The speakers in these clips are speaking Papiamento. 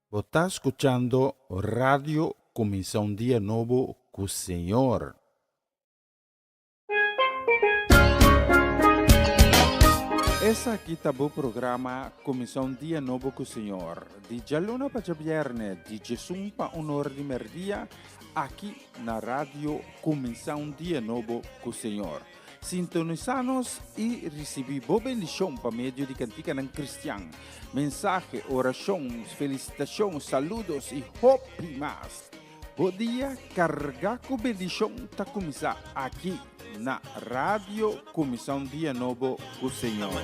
Bo ta skuchando Radio Kuminsá un Dia Nobo ku Señor. Esaki ta bo programa Kuminsá un Dia Nobo ku Señor, di djaluna pa djabièrnè, di djesun pa un ora di mèrdia, aki na Radio Kuminsá un Dia Nobo ku Señor. Sintonisá nos i risibí bo bendishon pa medio di kantikanan kristian, mensahe, orashon, felisitashon, saludos i hopi mas. Bo dia kargá ku bendishon ta kuminsá aki na Radio Kuminsá un Dia Nobo ku Señor.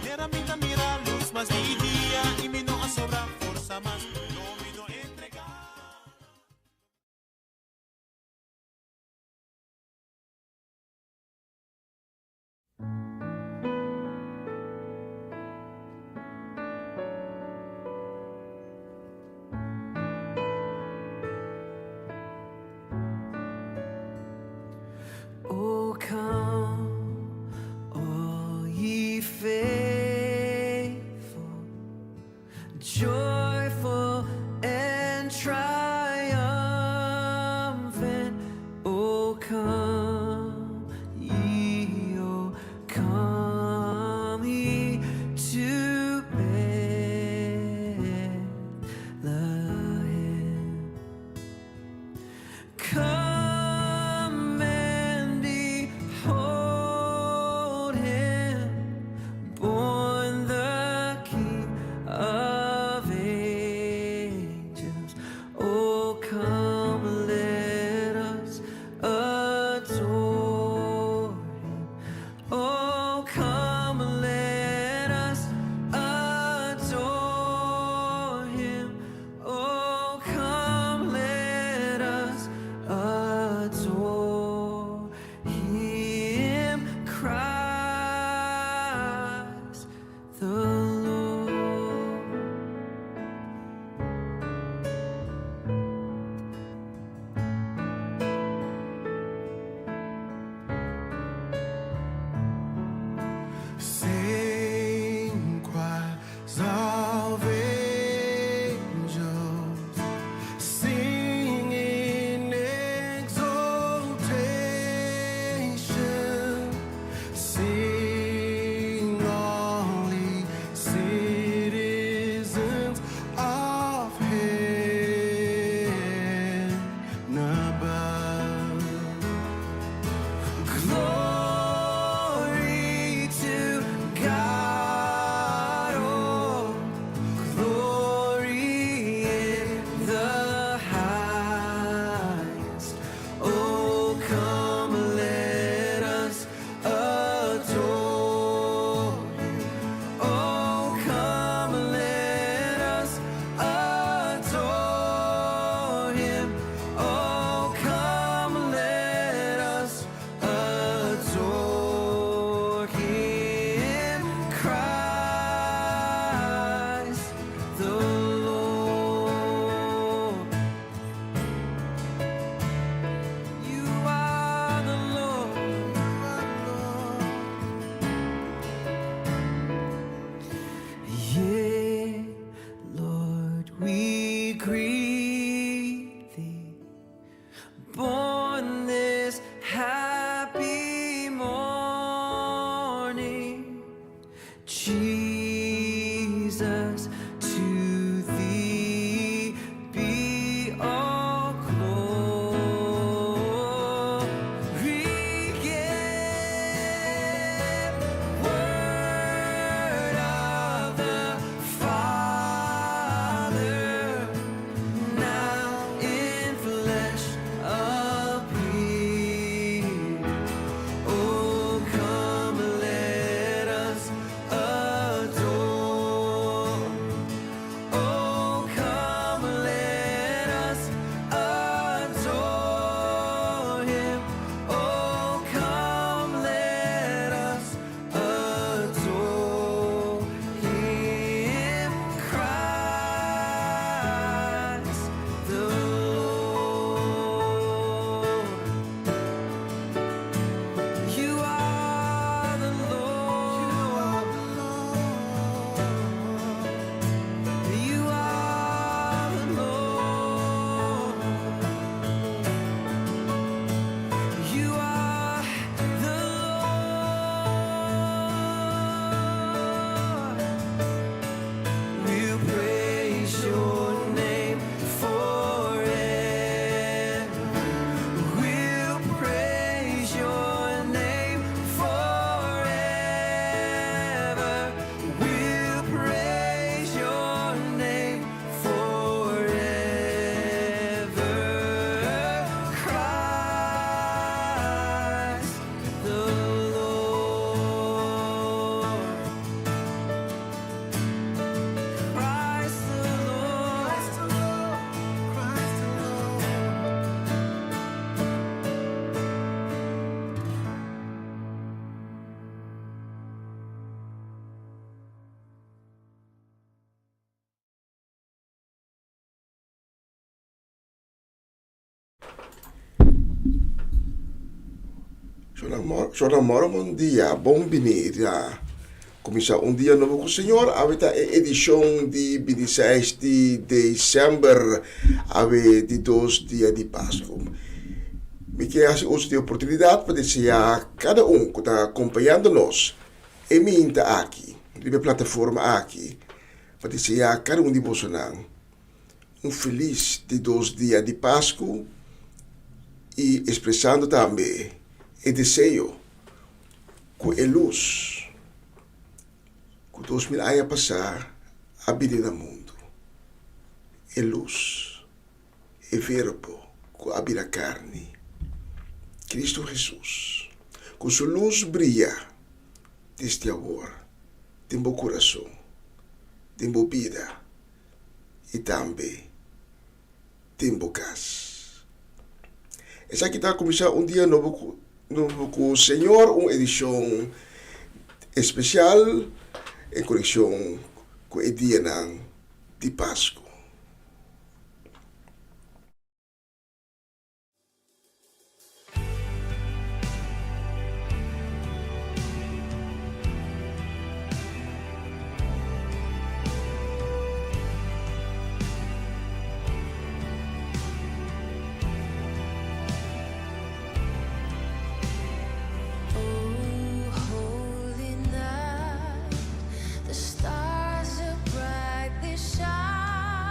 Oh, come, all ye faithful, joyful and triumphant. Oh, come ye, oh, come ye to Bethlehem. Come and behold him, born the King of angels. Oh, come, let us adore him. Oh, come, let us adore him. Oh, come, let us adore him, Christ the Lord. Sing choirs of angels, sing in exaltation, sing all ye citizens of heaven above. Glory to God, oh, glory in the highest. Oh, come, let us adore him. Oh, come, let us adore him. Oh, come, let us adore him, Christ the Lord. You are the Lord. Yea, Lord, we greet thee, born this happy morning. Jesus, to thee be all glory given. Word of the Father, now in flesh appeared. Oh, come, let us adore. Shona Moro bon dia, bon bini na kuminsá un dia nobo ku Señor. Awe ta e edishon di 26 di desèmber, awe di dos dia di Pasku. Mi ke hasi uso di e oportunidat pa deseá kada un ku ta kompañando nos e minta aki, riba e plataforma aki, pa deseá kada un di bosonan un felis di dos dia di Pasku i espresando tambe e deseo ku e lus ku 2000 aña pasá a bini na mundu, e lus, e Verbo ku a bira karni, Kristu Hesus, ku su lus bria desde awor den bo kurason, den bo bida. i tambe den bo kas. Esaki ta kuminsá un dia nobo ku nobo ku Señor, un edishon espesial en konekshon ku e dianan di Pasku. Oh, holy night, the stars are brightly shining.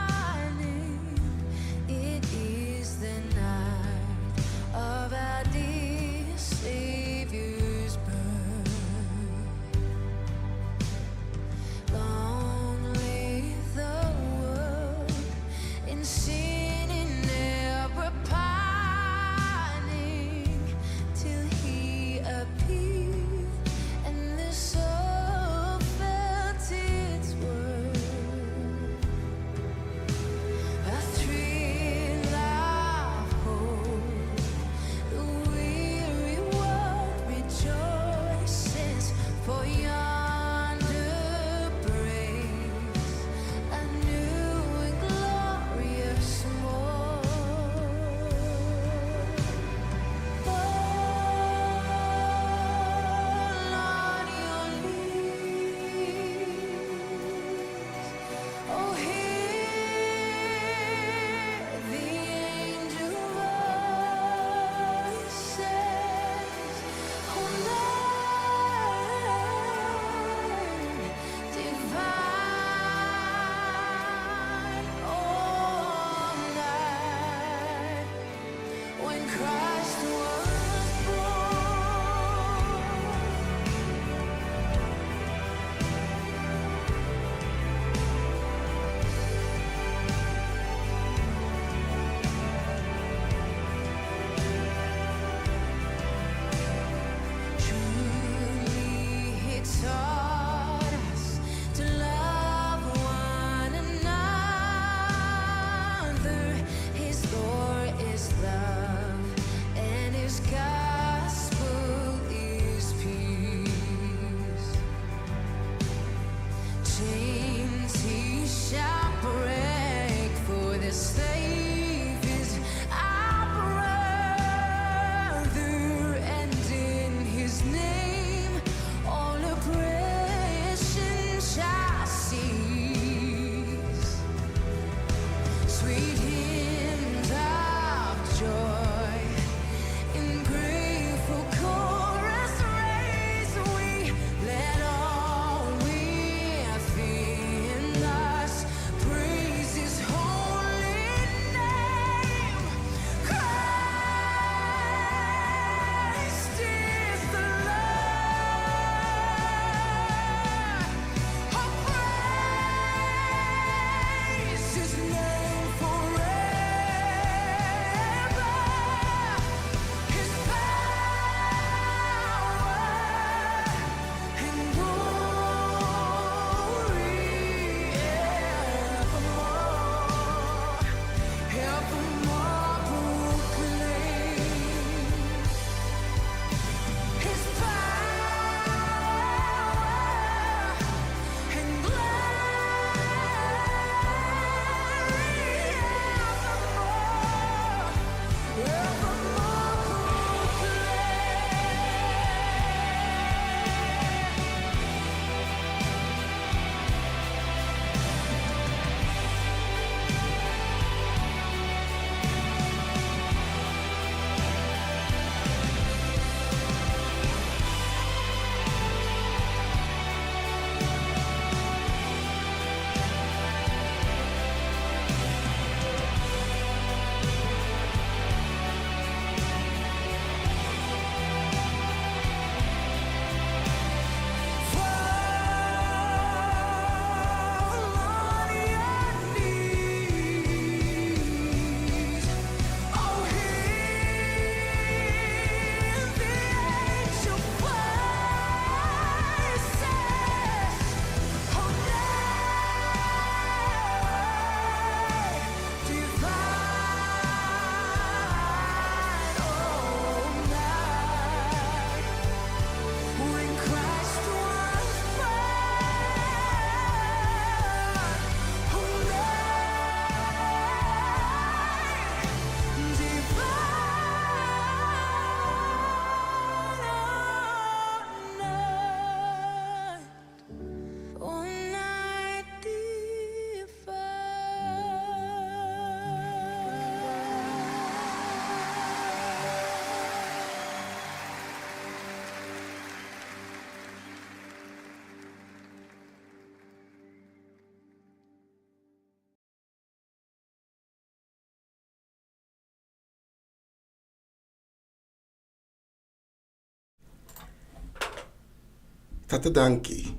Tata danki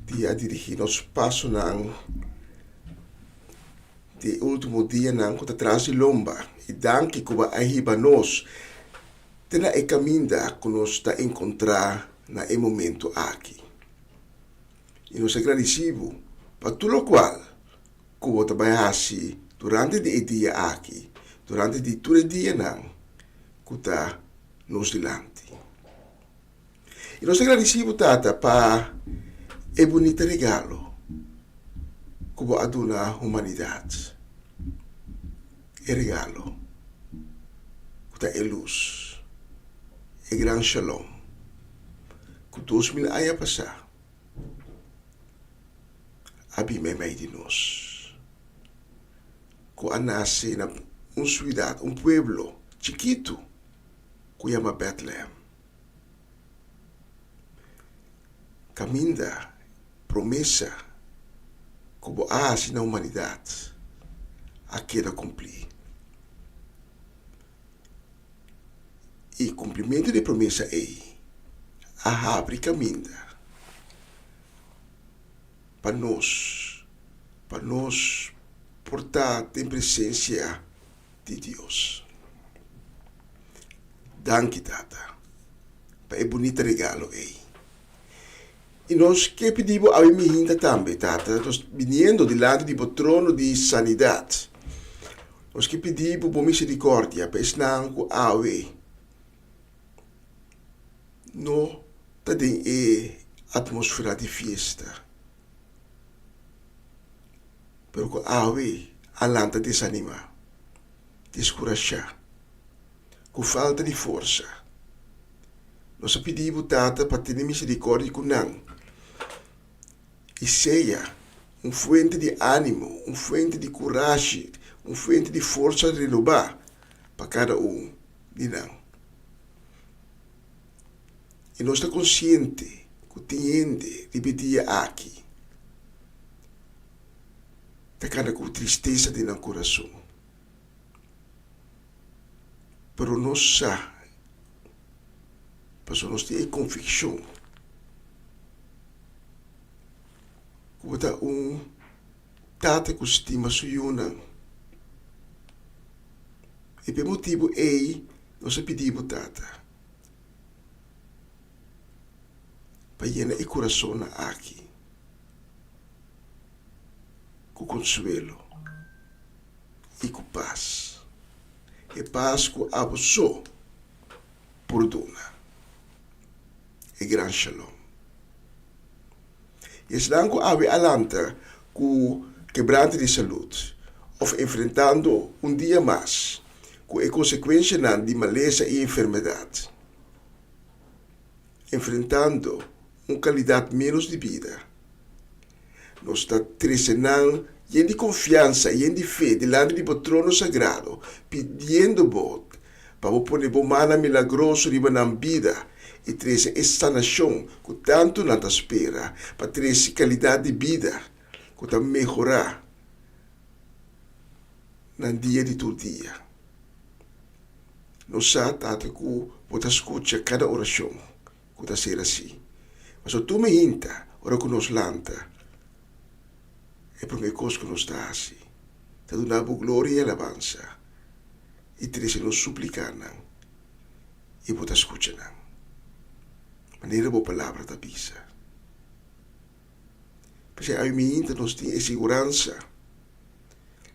di a dirigí nos pasonan di e último dianan ku ta tras di lomba i danki ku bo a hiba nos te na e kaminda ku nos ta enkontrá na e momento aki. I nos ta gradisí bo pa tur lokual ku bo ta bai hasi durante di e dia aki, durante di tur e dianan ku ta nos dilanti. I nos ta gradisí bo, Tata, pa e bunita regalo ku bo a duna humanidat, e regalo ku ta e lus, e gran shalom ku 2000 aña pasá a bin meimei di nos, ku a nase na un suidat, un pueblo chikitu ku yama Bètlehèm. Kaminda promesa ku bo a hasi na humanidat a keda kumplí. I kumplimentu di e promesa ei a habri kaminda pa nos, pa nos por ta den presensia di Dios. Danki, Tata, pa e bunita regalo ei. I nos ke pidi bo awe mihinta tambe, Tata, nos biniendo dilanti di bo trono di sanidat. Nos ke pidi bo bo misericordia pa esnan ku awe no ta den e atmosfera di fiesta, pero ku awe a lanta desanima, deskurashá, ku falta di forsa. Nos a pidi bo, Tata, pa tene misericordia ku nan i sea un fuente di animo, un fuente di kurashi, un fuente di forsa renobá pa kada un di nan. I nos ta konsiente ku tin hende riba e dia aki ta kanda ku tristesa den nan kurason. Pero nos sa, pasobra nos tin e konvikshon ku bo ta un Tata ku stima su yunan. I pa e motibu ei nos a pidi bo, Tata, pa yena e kurasonnan aki ku konsuelo i ku pas, e pas ku abo so por duna, e gran shalom. I esnan ku awe a lanta ku kebrante di salud òf enfrentando un dia mas ku e konsekuenshanan di malesa i enfermedat, enfrentando un kalidat ménos di bida, nos ta trese nan yen di konfiansa, yen di fe dilanti di bo trono sagrado, pidiendo bo pa bo pone bo mannan milagroso riba nan bida i trese e sanashon ku tantu nan ta spera, pa trese kalidat di bida ku ta mehorá nan dia di tur dia. Nos sa, Tata, ku bo ta skucha kada orashon ku ta ser así. Pasobra tur mihinta, ora ku nos lanta, e promé kos ku nos ta hasi ta duna bo gloria i alabansa i trese nos suplikanan i bo ta skucha nan, manera bo palabra ta bisa. P'esei awe miinta nos tin e siguransa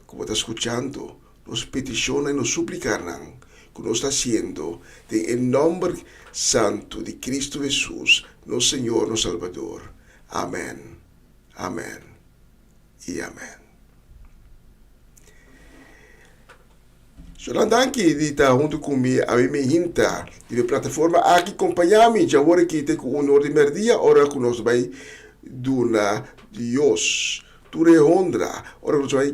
ku bo ta skuchando nos petishonnan i nos suplikanan ku nos ta hasiendo den e nòmber santu di Kristu Hesus, nos Señor, nos Salbador. Amèn, amèn i amèn. Sonan danki di ta huntu ku mi awe mi hinta di e plataforma aki. Kompañá mi djawor aki te ku un or di mèrdia ora ku nos bai duna Dios tur e honra, ora ku nos bai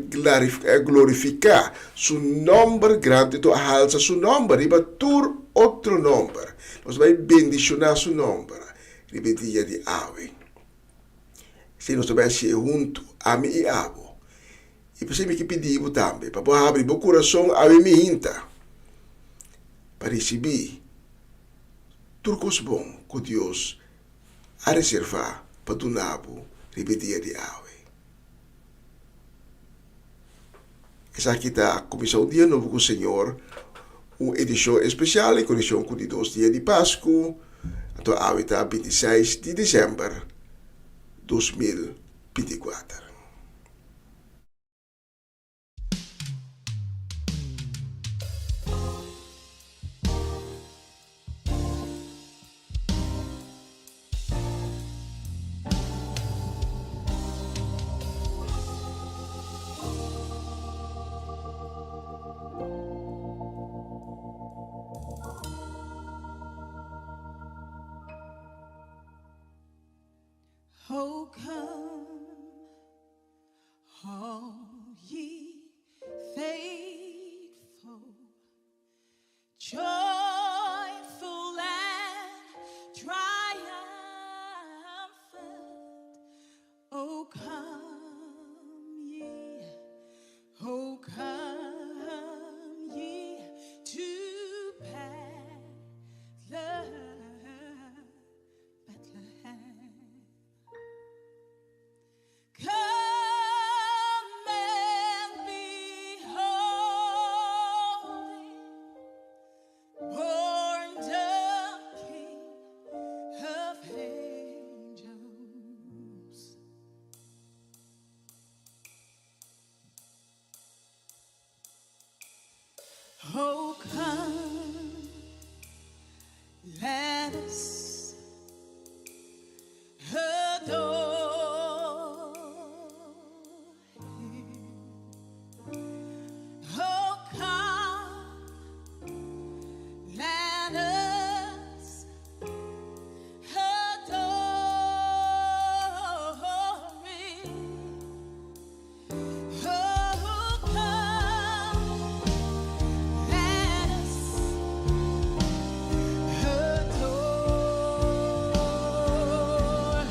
glorifiká su nòmber grandi anto halsa su nòmber riba tur otro nòmber. Nos bai bendishoná su nòmber riba e dia di awe. Esei nos ta bai hasié huntu, ami i abo. I p'esei mi ke pidi bo tambe pa bo habri bo kurason awe mihinta pa risibí tur kos bon ku Dios a reservá pa duna bo riba e dia di awe. Esaki ta kuminsá un dia nobo ku Señor, un edishon espesial en konekshon ku di dos dia di Pasku, anto awe ta 26 di desèmber 2024. Oh, come, all ye faithful, joyful and triumphant. Oh, come ye, oh, come ye to Bethlehem. Bethlehem. Come and behold him, born the King of angels. Oh, come, let us adore him. Oh, come, let us adore him. Oh, come, let us adore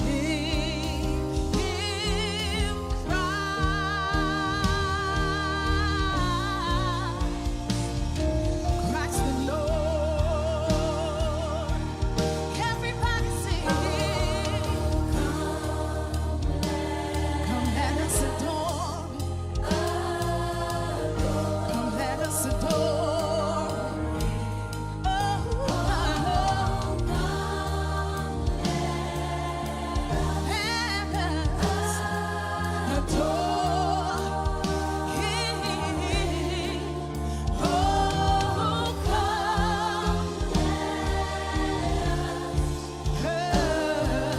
him. Him Christ, Christ the Lord. Everybody sing. Come, let us adore. Come, let us adore. Oh, let us adore Him. Oh, come, let us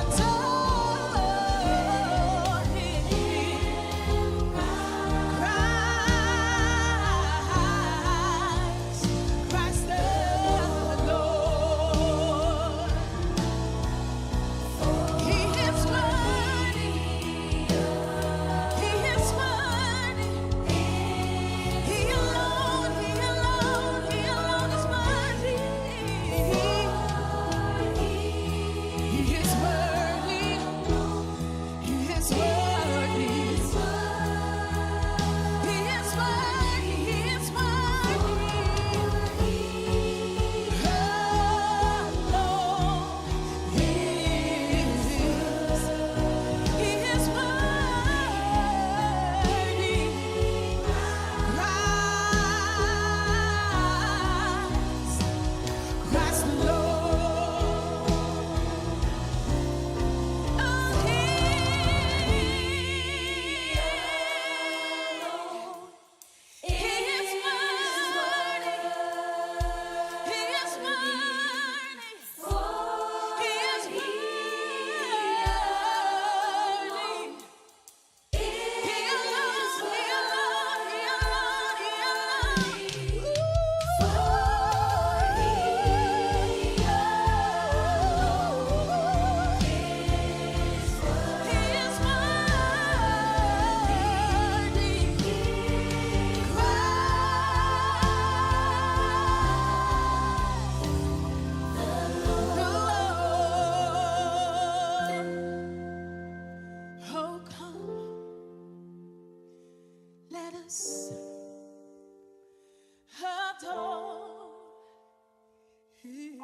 adore Him. Christ, Christ the Lord. He is worthy. He is worthy. He alone, He alone, He alone is worthy. He is worthy. He is worthy. He is worthy. He is worthy. Alone he is. He is worthy. Christ, Christ the Lord. Oh, He He is worthy. He is worthy. He is worthy. He alone, He alone, He alone, He alone. Ooh, He alone. He is worthy. Christ, the Lord. Oh, come, let us adore Him.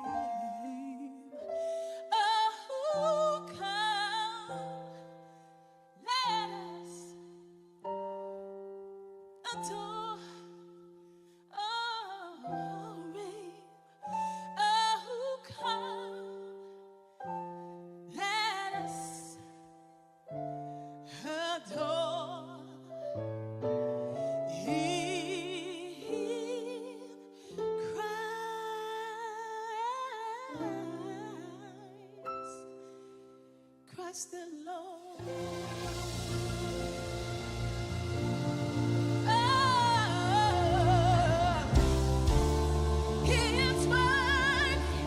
Christ alone. Oh, he is worthy.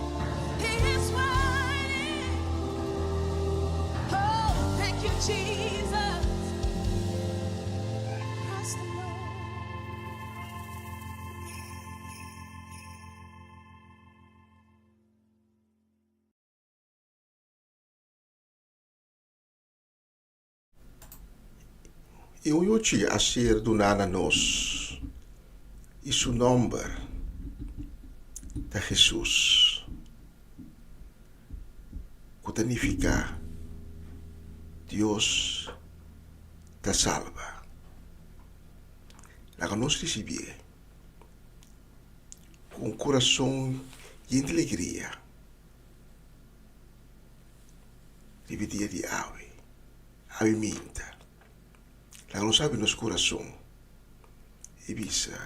He is worthy. Oh, thank you, Jesus. Christ alone. I un yuchi a ser duná na nos, i su nòmber ta Hesus, ku ta nifiká Dios ta salba. Laga nos risibié ku un kurason yen di alegria riba e dia di awe. Awe minta. Laga nos habri nos kurason i bisa,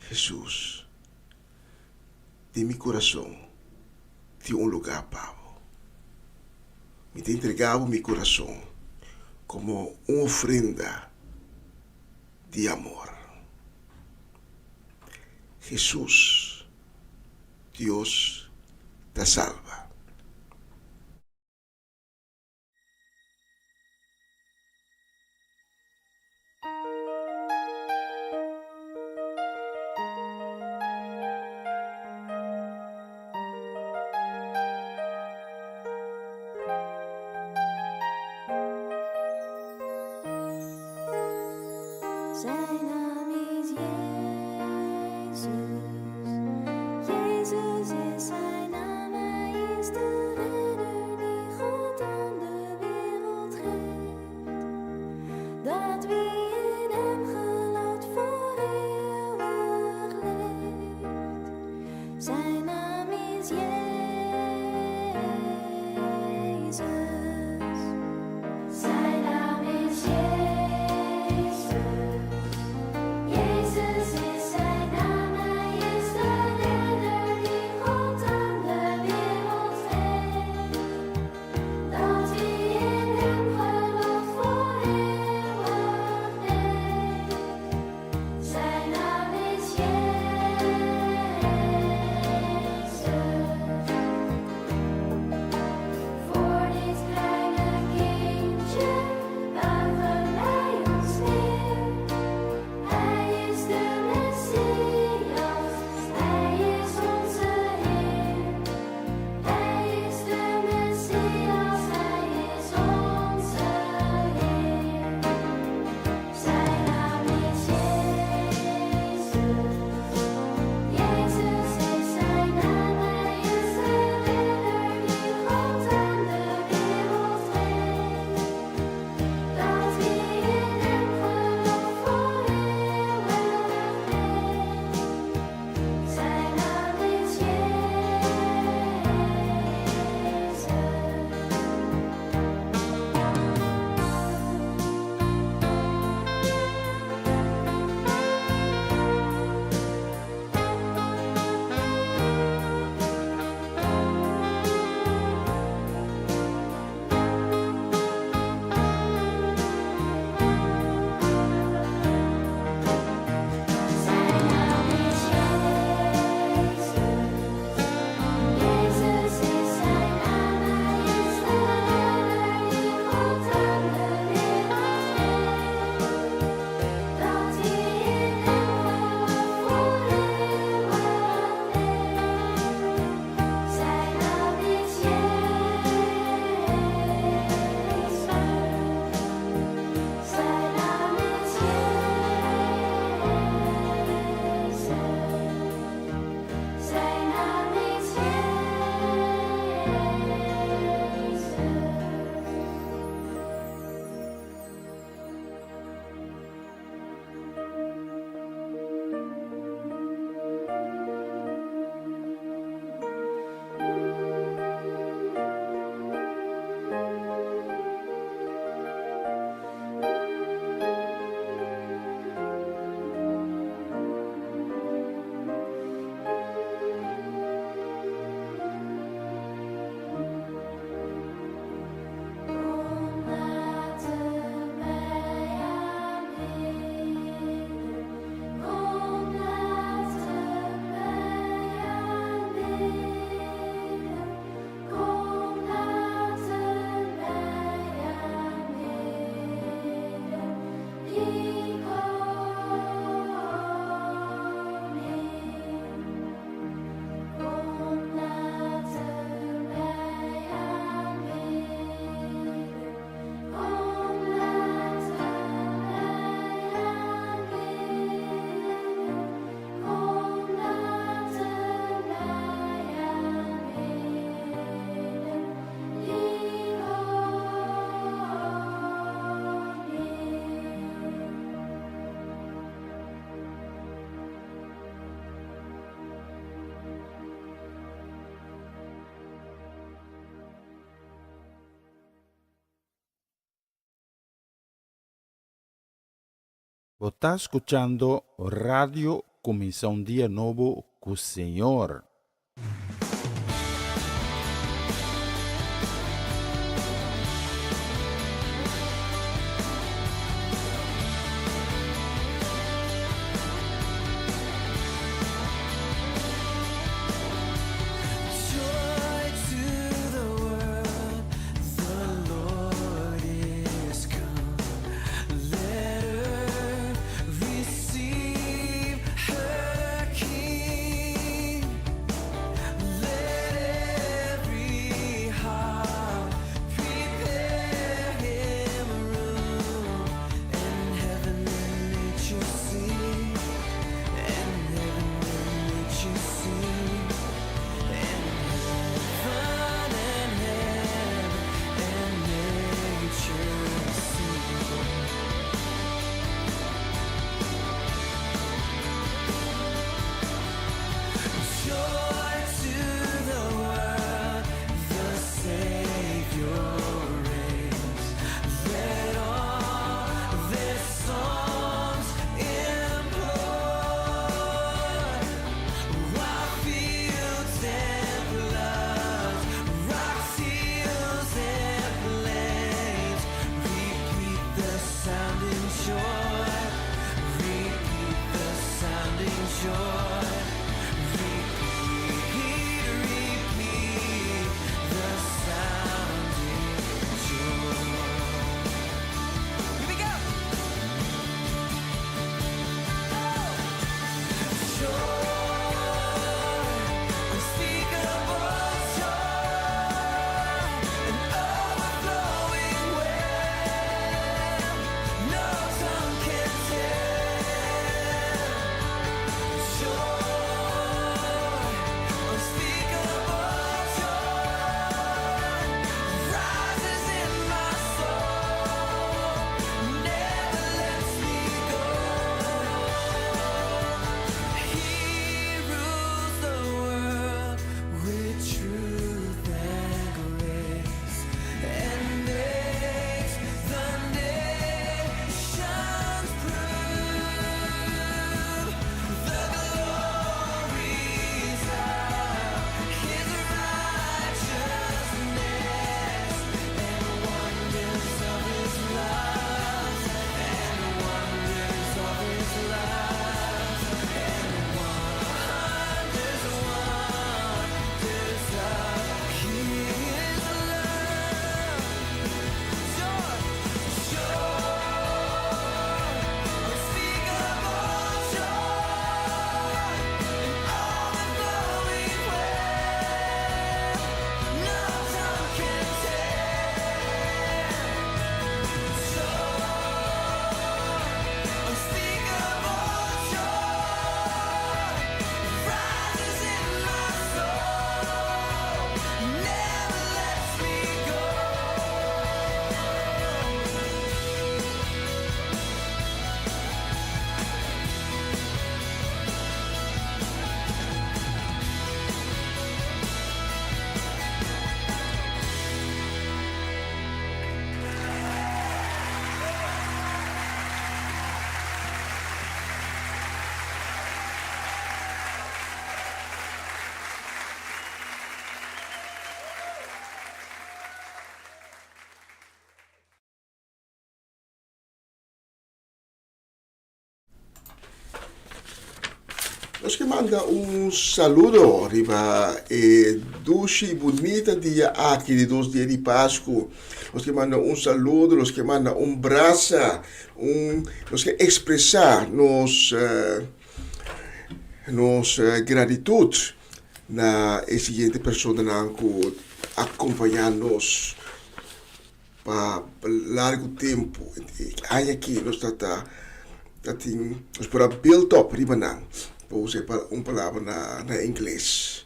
Hesus, den mi kurason tin un lugá pa bo. Mi ta entregá bo mi kurason komo un ofrenda di amor. Hesus, Dios ta salba. Zijn naam is Jezus. Jezus is zijn naam. Bo ta skuchando Radio Kuminsá un Dia Nobo ku Señor. Nos ke manda un saludo riba e dushi i bunita dia aki di dos dia di Pasku. Nos ke manda un saludo, nos ke manda un brasa, un nos ke ekspresá nos nos gratitut na e siguiente personanan ku a kompañá nos Pa largu tempu, e aña aki nos ta ta ta tin nos por a build up riba nan, pa usa un palabra na na ingles.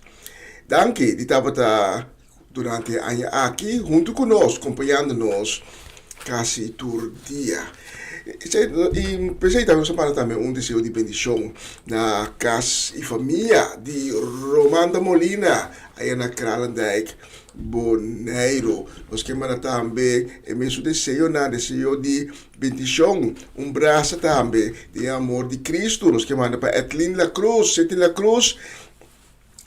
Danki di tabata durante e aña aki huntu ku nos, kompañando nos kasi tur dia. I p'esei tambe nos a manda tambe un deseo di bendishon na kas i famia di Romanda Molina aya na Kralendijk. Boneiru. Nos ke manda tambe e mesun deseonan, deseo di bendishon, un brasa tambe den e amor di Cristo. Nos ke manda pa Edlin La Cruz, City La Cruz,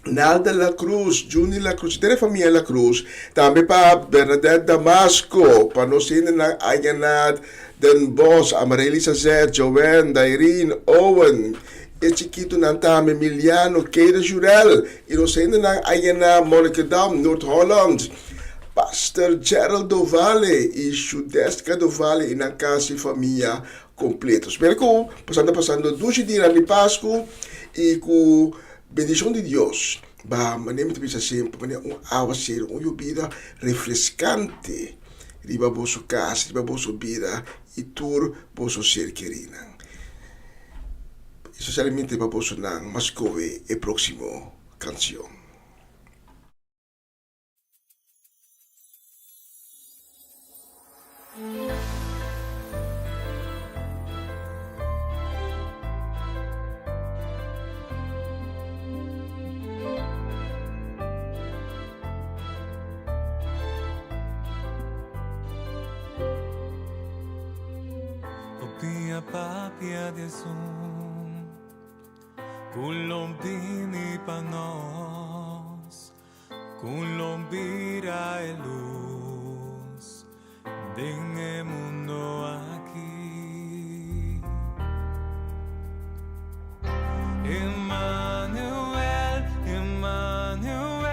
Nalda La Cruz, Juni La Cruz, henter e famia La Cruz. Tambe pa Bernadette Damasco, pa nos hendenan aya na Den Bosch, Amarely Sazet, Joanne, Dairine, Owen, e chikitonan tambe, Miliano, Keira Jurel, y nos hendenan aya na Monnikendam, Noord-Holland, Pastor Gerald Dovale y Shudeska Dovale y nan casa y famia completo. Spera cu boso anda pasando dushi dianan di Pascu y cu bendicion di Dios. Ba manera mi ta bisa semper, manera un awacero, un yobida refrescante riba boso cas, riba boso bida y tur boso ser kerinan. Especialmente pa bosonan mas scohe e proximo cancion. Papia papia di esun ku lo bini pa nos, ku lo bira e lus den e mundo aki. Emmanuel, Emmanuel,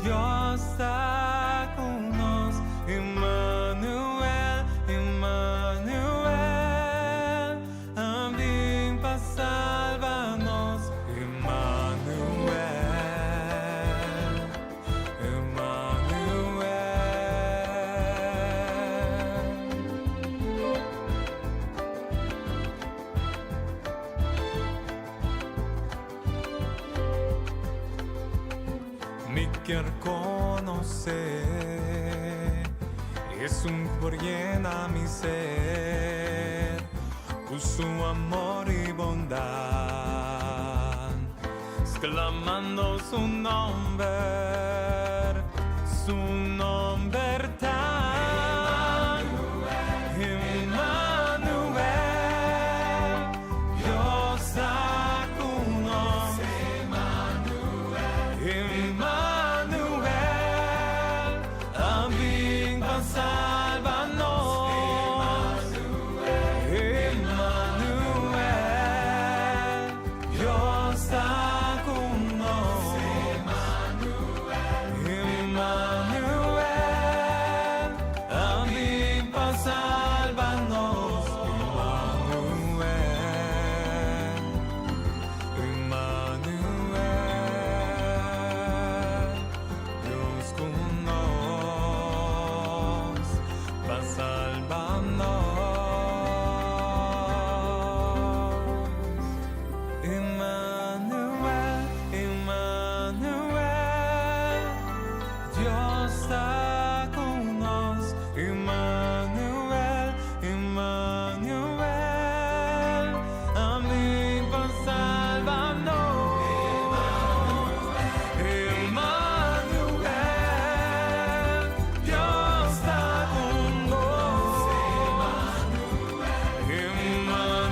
Dios ta ku nos. Emmanuel, Emmanuel, a bin pa salba nos. Emmanuel, Emmanuel. Mi kier conoce Esun por yena mi ser Cu su amor y bondad Sclamando su nomber Su nomber ta Emmanuel Dios ta cu nos Emmanuel A bin pa salba nos Emmanuel Dios ta cu nos Emmanuel A bin pa salba nos Emmanuel Emmanuel Dios cu nos pa salba nos Emmanuel, Emmanuel, Dios ta cu nos. Emmanuel, Emmanuel, a bin pa salba nos. Emmanuel, Dios ta cu nos. Emmanuel,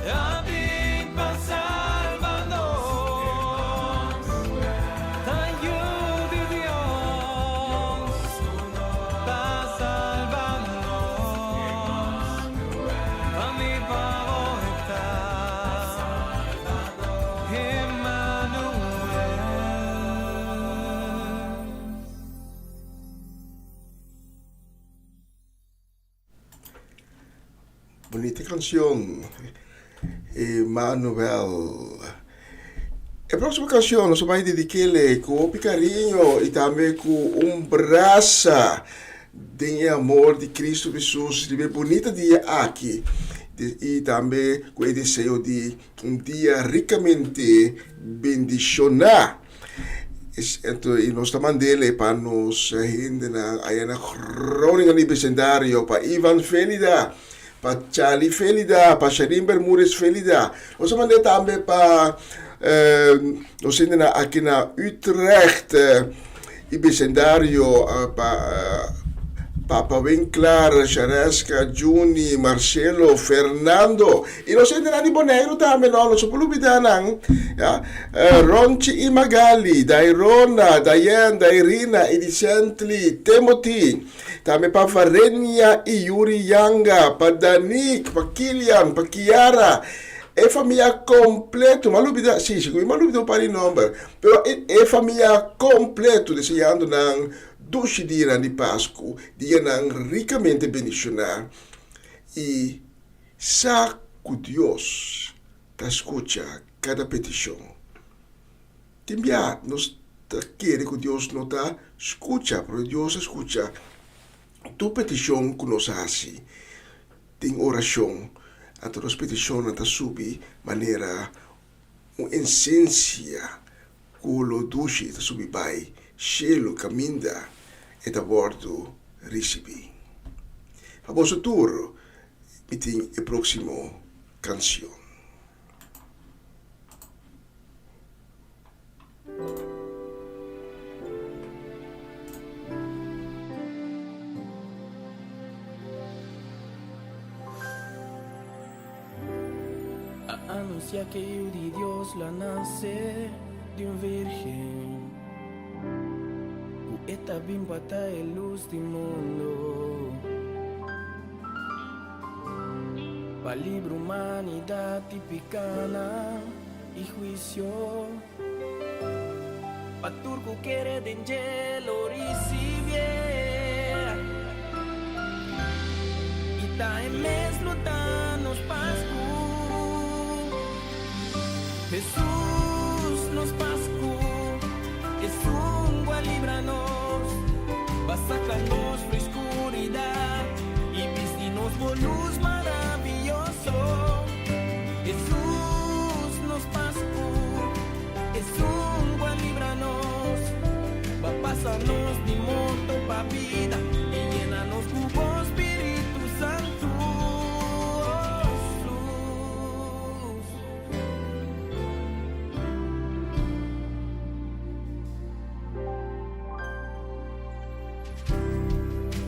a bin pa salba nos. Ta Yu di Dios pa salba nos. Pa mi pa bo e ta Emmanuel. Bunita cancion Emmanuel. E próximo cancion nos bai dedikele ku hopi cariño y tambe ku un brasa den e amor di Cristo Jesus riba e bunita dia aki y tambe ku e deseo di un dia ricamente bendiciona. Anto y nos ta mandele pa nos hendenan aya na Groningen y vecindario, pa Ivan Felida, pa Charlie Felida, pa Sharin Bermudez Felida. Nos ta mand'e tambe pa. Nos hendenan aki na Utrecht y becindario pa Papa Winklar, Shareska, Juni, Marcelo, Fernando y nos hendenan di Boneiru tambe no, nos no por lubida nan ya, Ronchi y Magali, Dairona, Dayen, Dairina y Dicently, Timothy, tambe pa Varenia y Yuri Yanga, pa Danique, pa Kilian, pa Kiara, E famia completo, m'a lubida, si, sigur m'a lubida un par di nomber, pero e e famia completo deseando nan dushi dianan di Pascu, dianan ricamente bendiciona y sa cu Dios ta scucha cada peticion. Tin bia nos ta kere cu Dios no ta scucha, pero Dios ta scucha tur peticion cu nos haci. Den orashon, anto nos petishonnan ta subi manera un ensensia ku lo dushi ta subi bai shelu kaminda e ta wòrdu risibí. Pa boso tur mi tin e próksimo kansion. A anuncia que Yiu di Dios lo a nace di un virgen, cu e ta bin pa ta e luz di mundo, pa libra humanidad di picanan. I huisio pa tur ku kere den dje lo risibié. I ta e mes lo ta nos Pasku. Hesus nos Pasku, esun ku a libra nos, ba saka nos for skuridat i bisti nos bo lus maravioso. Hesus nos Pasku, esun ku a libra nos, pa pasa nos di morto pa bida i yena nos ku bo Spiritu Santu, oh Hesus.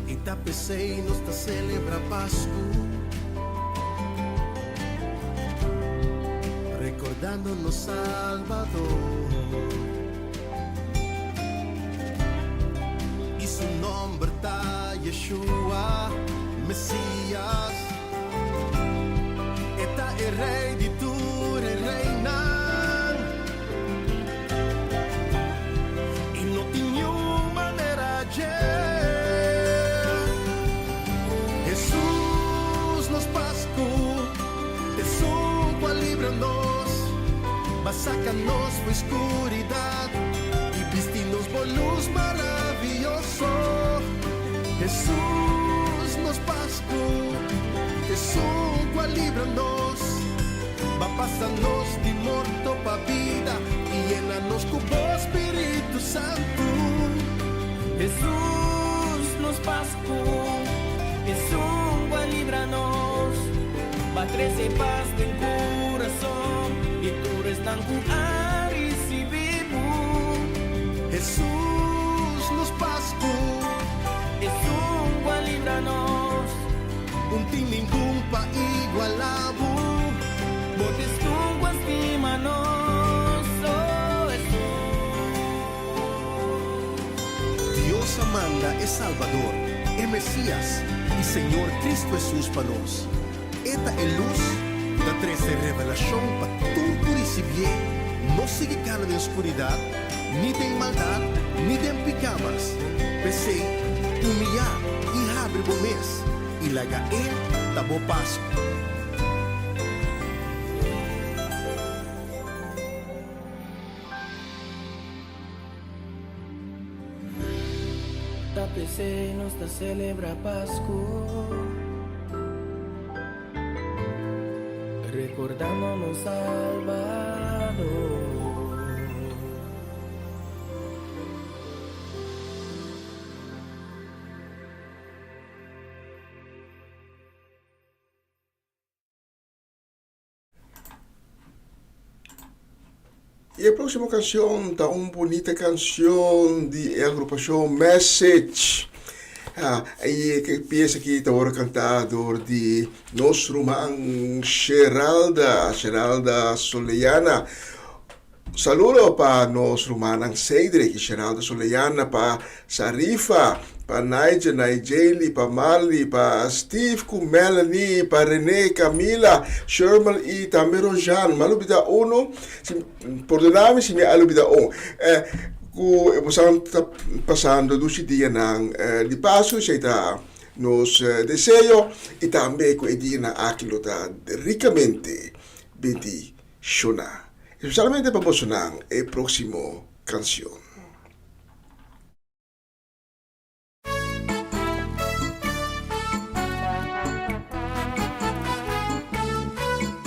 I ta p'esei nos ta celebra Pascu, recordando nos Salbador. I su nomber ta Yeshua, Mesias. E ta e Rey di tur e reynan. I no tin niun manera dje. Hesus nos Pasku, t'esun ku a libra nos, ba saka nos for skuridat i bisti nos bo lus maravioso. Hesus nos Pasku, t'esun ku a libra nos. Ba pasa nos di morto pa bida i yena nos ku bo Spiritu Santu. Hesus nos Pasku, esun ku a libra nos, ba trese pas den kurason di tur esnan ku a risibi bo. Hesus nos Pasku, esun ku a libra nos. Un tin ningun pa igualá bo. Bo ta esun ku a stima nos, oh Hesus. Dios a manda e Salbador, e Mesías, i Señor Cristo Hesus pa nos. E ta e lus ku ta trese revelashon pa tur ku risibié, no sigui kana den skuridat, ni den maldat, ni den piká mas. P'esei, humiyá i habri bo mes, i laga E ta bo Pasku. Ta p'esei nos ta selebrá Pasku, rekordando nos Salbador. I e próksimo kanshon ta un bunita kanshon di e agrupashon Message. Ah, i e piesa aki ta wòrdu kantá dor di nos ruman Sheralda, Sheralda Soleana. Saludo pa nos rumannan Cedric y Sheralda Soleana, pa Sarifa, pa Nigel, Nigeli, pa Marley, pa Steve cu Melanie, pa Rene, Camila, Shermel y tambe Rojan. Mi a lubida uno, si, pordona mi si mi a lubida un. Eh, cu bosan ta pasando dushi dianan di Pascu, esey ta nos deseo y tambe cu e dianan aki lo ta ricamente bendiciona. Especialmente pa bosonan e proximo cancion.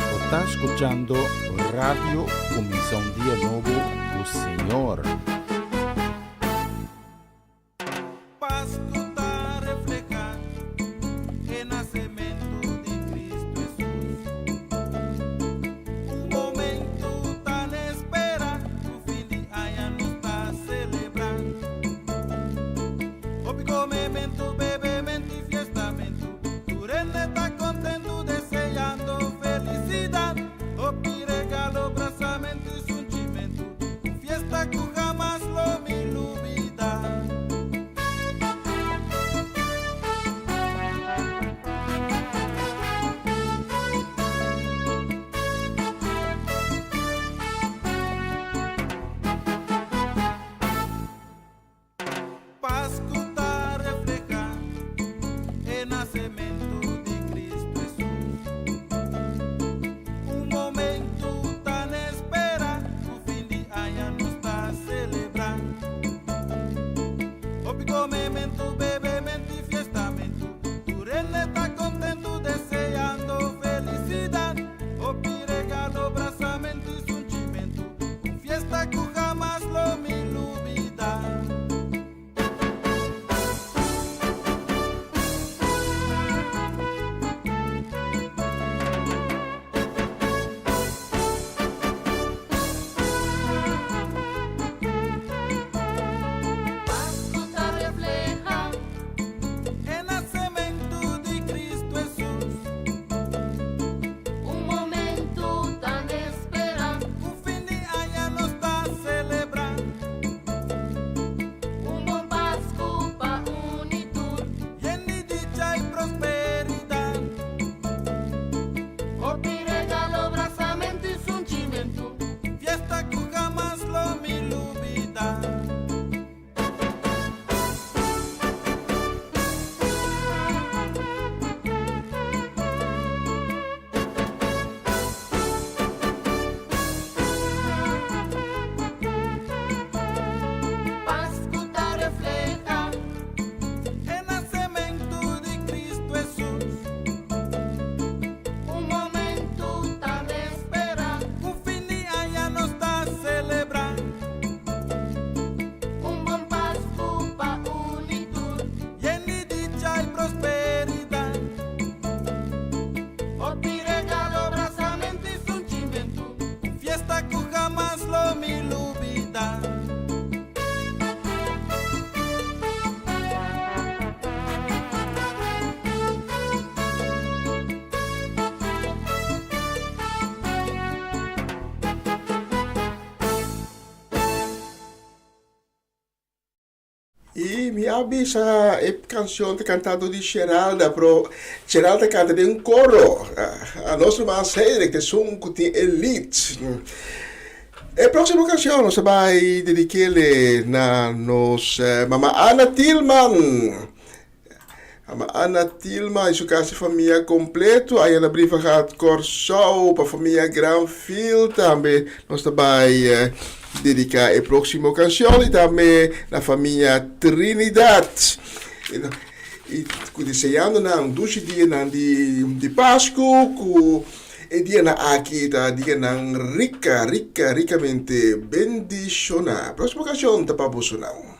Bo ta scuchando Radio Cuminsa un Dia Nobo cu Señor. Pasku ta reflehá e nasementu di Kristu Hesus. Un momentu tan esperá ku fin di aña nos ta selebrá. Hopi komementu, bebementu i fiestamentu, tur hende ta kontentu deseando felisidat. Hopi regalo, brasamentu i sunchimentu, un fiesta ku hamas lo mi lubida. Pasku ta reflehá e nasementu di Kristu Hesus. Un momentu tan esperá ku fin di aña nos ta selebrá. Hopi komementu, bebementu i fiestamentu, tur hende ta kontentu deseando felisidat. Hopi regalo, brasamentu i sunchimentu, un fiesta ku hamas lo mi lubida. Pasku ta refleha. E nasementu di Kristu Hesus. Un momentu tan esperá. Un fin di aña nos ta selebrá. Un bon Pasku pa un i tur. Yen di dicha i prosperidat. Hopi regalo, brasamentu i sunchimentu. Fiesta ku hamas lo mi lubidá. Pasku ta refleha. E nasementu di Kristu Hesus. Un momentu tan esperá. Un fin di aña nos ta selebrá. Un bon Pasku pa un i tur. Yen di dicha i prosperidat. Hopi regalo, brasamentu i sunchimentu. Un fiesta ku hamas lo mi lubidá. I mi a bisa e canción ta cantado di Sheralda, pero Sheralda canta den un coro. A nos ruman Cedric ta esun cu tin e lead. E próximo canción nos ta bay dediquele na nos mama Ana Tilman. Mama Ana Tilma y su casi famia completo aya na Brievengat Corsou pa famia Granfield tambe nos ta bay dedica e proximo cancion y tambe na famia Trinidad y cu deseando nan un dushi dianan di di Pascu cu e dianan aki ta dianan rica rica ricamente bendiciona. Proximo cancion ta pa boso nan.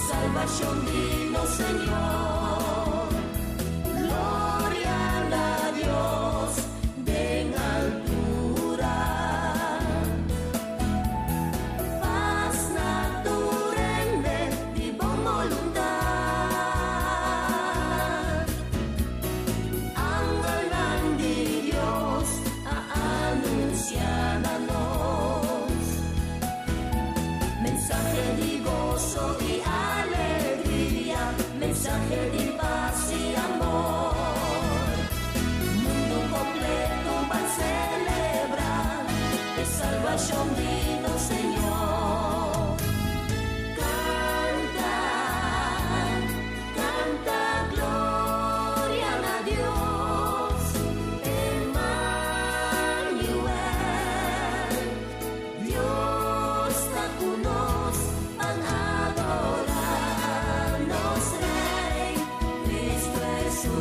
salvacion di nos Señor. Gloria na Dios den altura. Paz na tur hende di bon boluntad. Angelnan di Dios a anuncia na nos. Mensahe di goso y alegria, mensahe di paz y amor. Mundo completo va a celebrar e salvacion di nos Señor. Canta, canta gloria na Dios, Emmanuel. Dios ta cu nos, ban adora nos Rey, Cristo Jesus.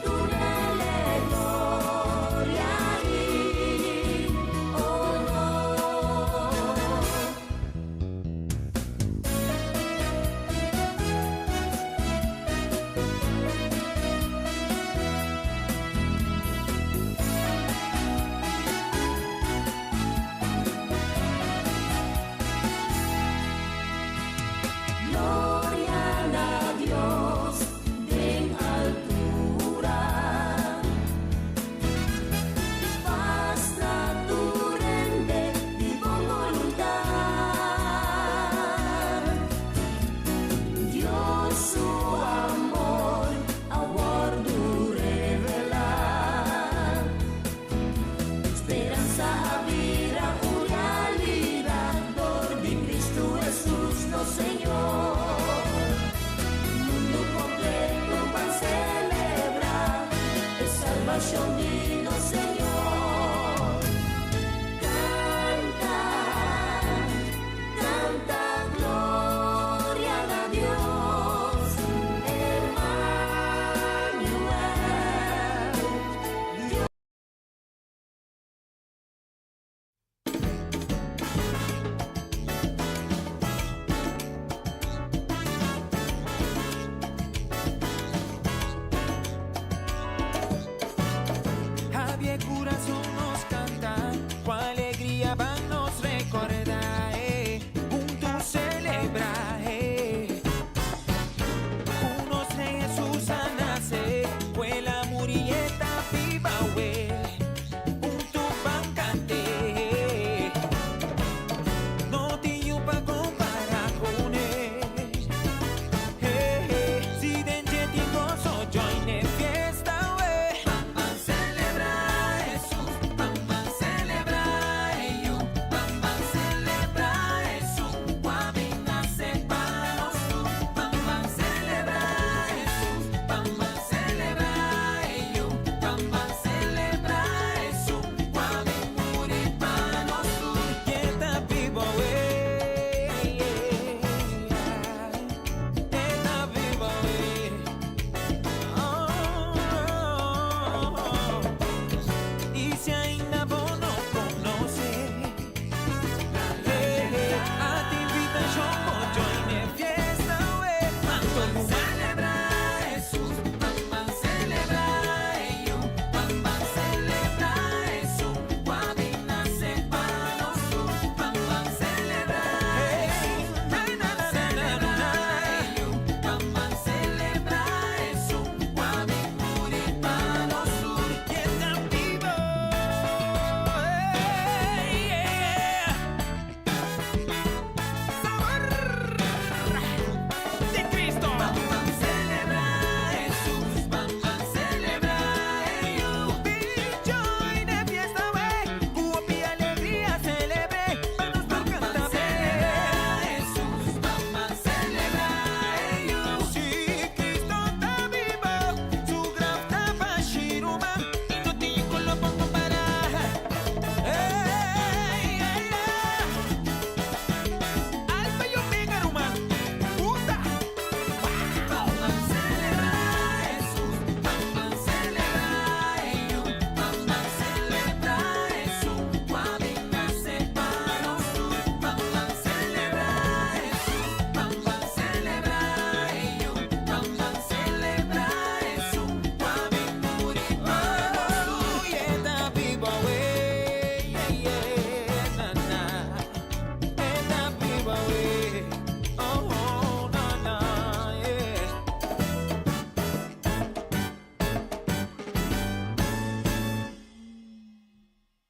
Dunele gloria y honor. Gloria na Dios den altura. Paz na tur hende di bon boluntad. Dios su amor a wordo revela. Speransa a bira un realidad dor di Cristo Jesus nos Señor. Mundo completo va a celebrar e salvacion di nos Señor. Canta, canta gloria na Dios, Emmanuel. Dios.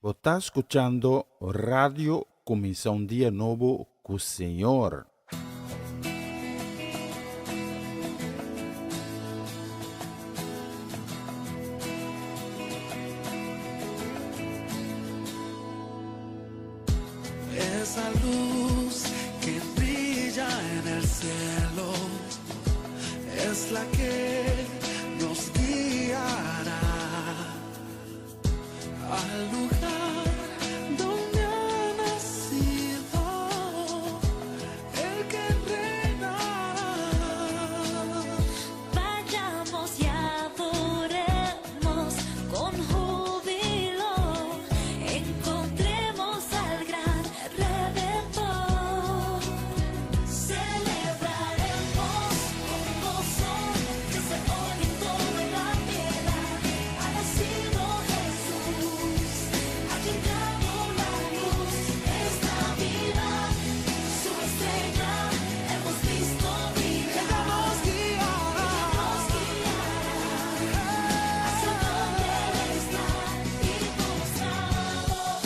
Bo ta skuchando Radio Kuminsá un Dia Nobo ku Señor. Esa luz que brilla en el cielo es la que nos guiará al lugar donde ha nacido el que reinará. Vayamos y adoremos con júbilo, encontremos al gran Redentor. Celebraremos con gozo que se oye en toda la tierra. Ha nacido Jesús, ha llegado la luz, está viva su estrella, hemos visto brillar. Ella nos guiará. Nos guiará hacia donde Él está y postrados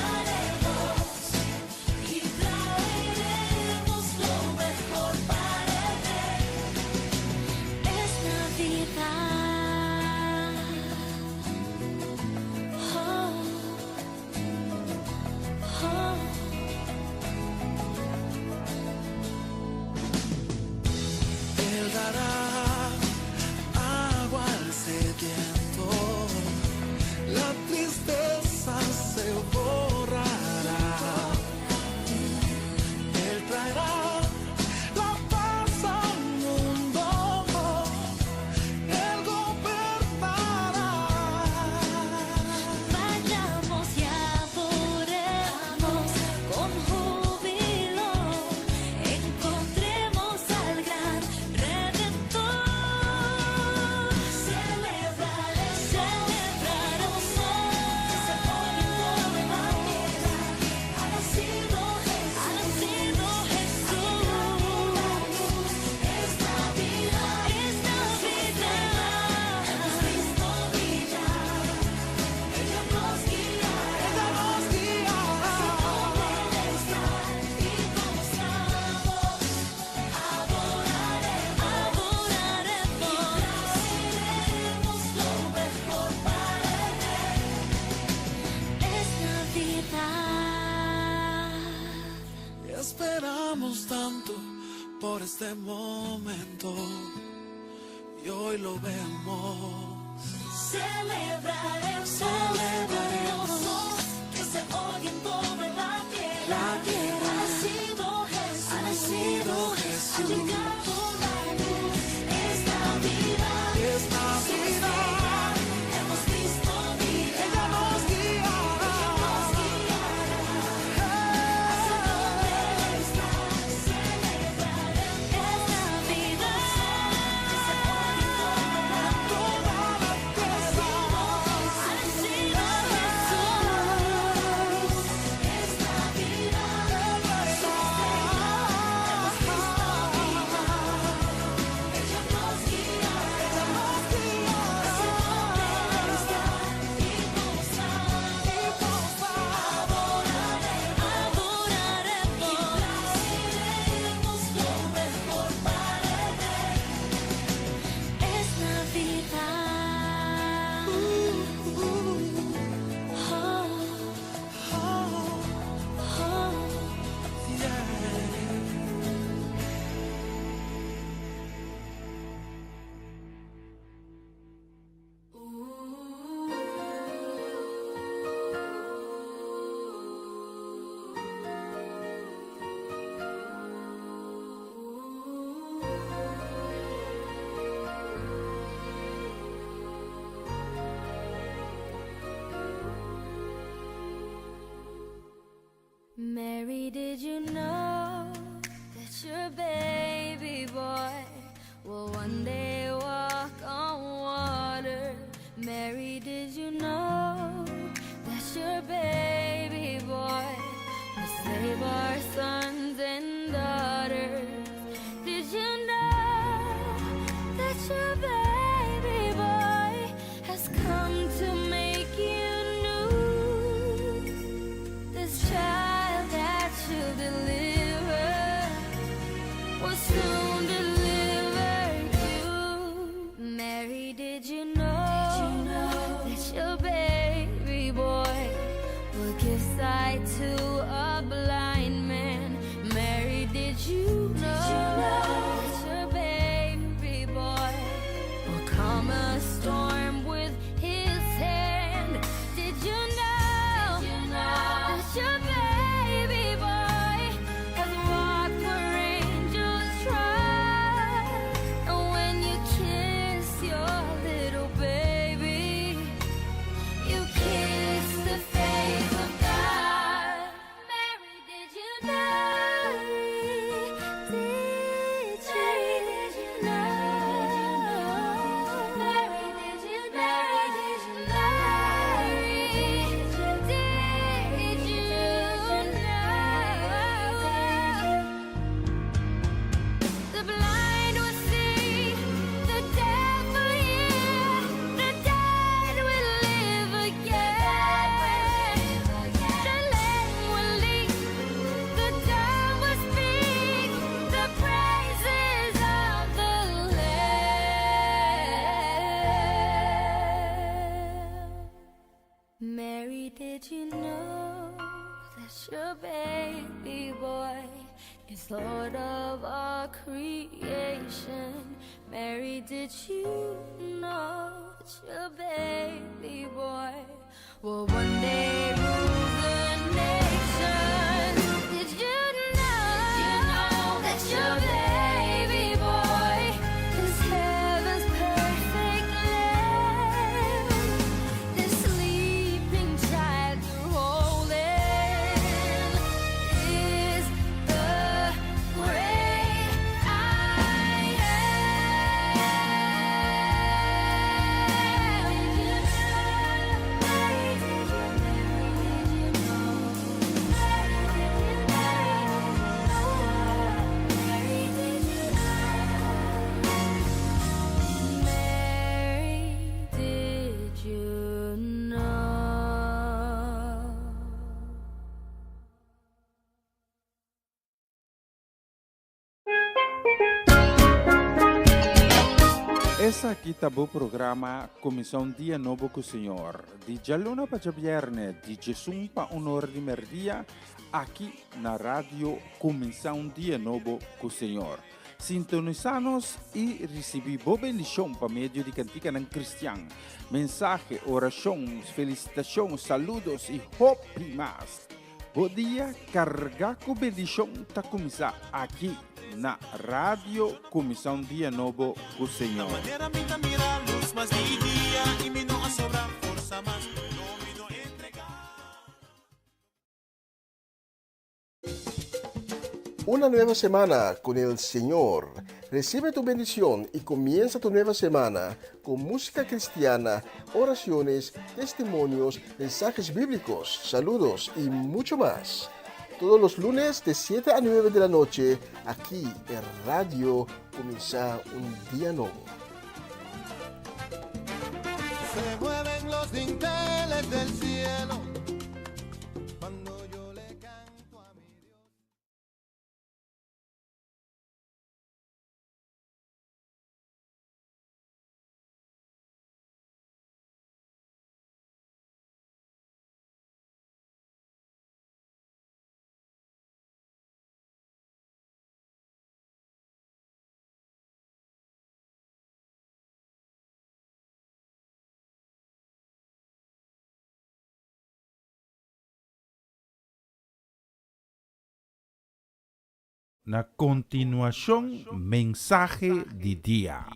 adoraremos y traeremos lo mejor para Él. Es Navidad. Oh, oh. Él dará agua al sediento, la tristeza se borrará. Él traerá la paz al mundo, Él gobernará. Vayamos y adoremos con júbilo, encontremos al gran Redentor. Celebraremos, celebraremos, que se oye en toda la tierra. Ha nacido Jesús, ha nacido Jesús. Es Navidad, es Navidad. Hemos visto brillar. Ella nos guiará, Ella nos guiará. hacia donde Él está y postrados adoraremos, adoraremos y traeremos lo mejor para Él. Es Navidad. Esperamos tanto por este momento y hoy lo vemos. Celebraremos, celebraremos que se oye en toda la tierra. La tierra. Ha nacido Jesús, Ha nacido Jesús. Ha llegado la luz. Es Navidad, Es Navidad. Hemos visto brillar. Ella nos guiará. Nos guiará hacia donde Él está. Celebraremos. Es Navidad, que se oye en toda la Toda la tierra. Ha nacido Jesús. Es Navidad, su estrella hemos visto brillar. Ella nos guiará, Ella nos guiará. hacia donde Él está y postrados adoraremos, adoraremos y traeremos lo mejor para Él. Es Navidad. Oh, oh. Mary, did you know that your baby boy will one day walk on water? Mary, did you know that your baby boy will save our sons and daughters? Did you know that your baby boy has come to make you new? Is Lord of all creation. Mary, did you know that your baby boy will one day rule the nations? Did you know, that your baby boy is heaven's perfect lamb? This sleeping child you're holding is the great I am. Mary, did you know? Esaki ta bo programa Cuminsa un Dia Nobo cu Señor, di djaluna pa djabierne, di djesun pa un ora di merdia, aki na Radio Cuminsa un Dia Nobo cu Señor. Sintonisa nos y ricibi bo bendicion pa medio di canticanan cristian, mensahe, oracion, felicitacion, saludos y hopi mas. Bo dia carga cu bendicion ta cuminsa aki na Radio Cuminsa un Dia Nobo cu Señor. Manera mi ta mira luz mas di dia y mi no a sobra forsa mas, no mi no entrega. Una nueva semana con el Señor. Recibe tu bendición y comienza tu nueva semana con música cristiana, oraciones, testimonios, mensajes bíblicos, saludos y mucho más. Todos los lunes de 7 a 9 de la noche, aquí en Radio Comienza un Día Nuevo. Se mueven los dinteles del cielo cuando yo le canto a mi Dios. Na kontinuashon mensahe di dia.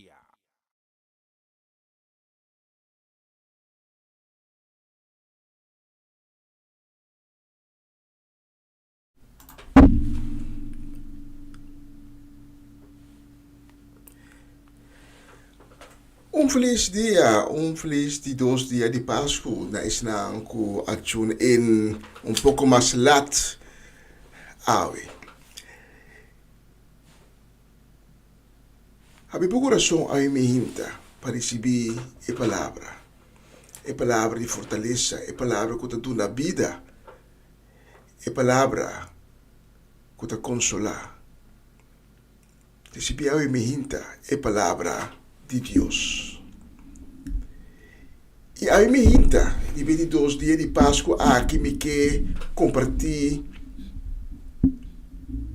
Un felis dia, un felis di dos dia di Pasku na esnan ku a tune in un poko mas lat awe. Habri bo kurason awe mihinta pa risibí e palabra, e palabra di fortalesa, e palabra ku ta duna bida, e palabra ku ta konsolá. Risibí awe mihinta e palabra di Dios. I awe mihinta di 22 dia di Pasku aki mi ke kompartí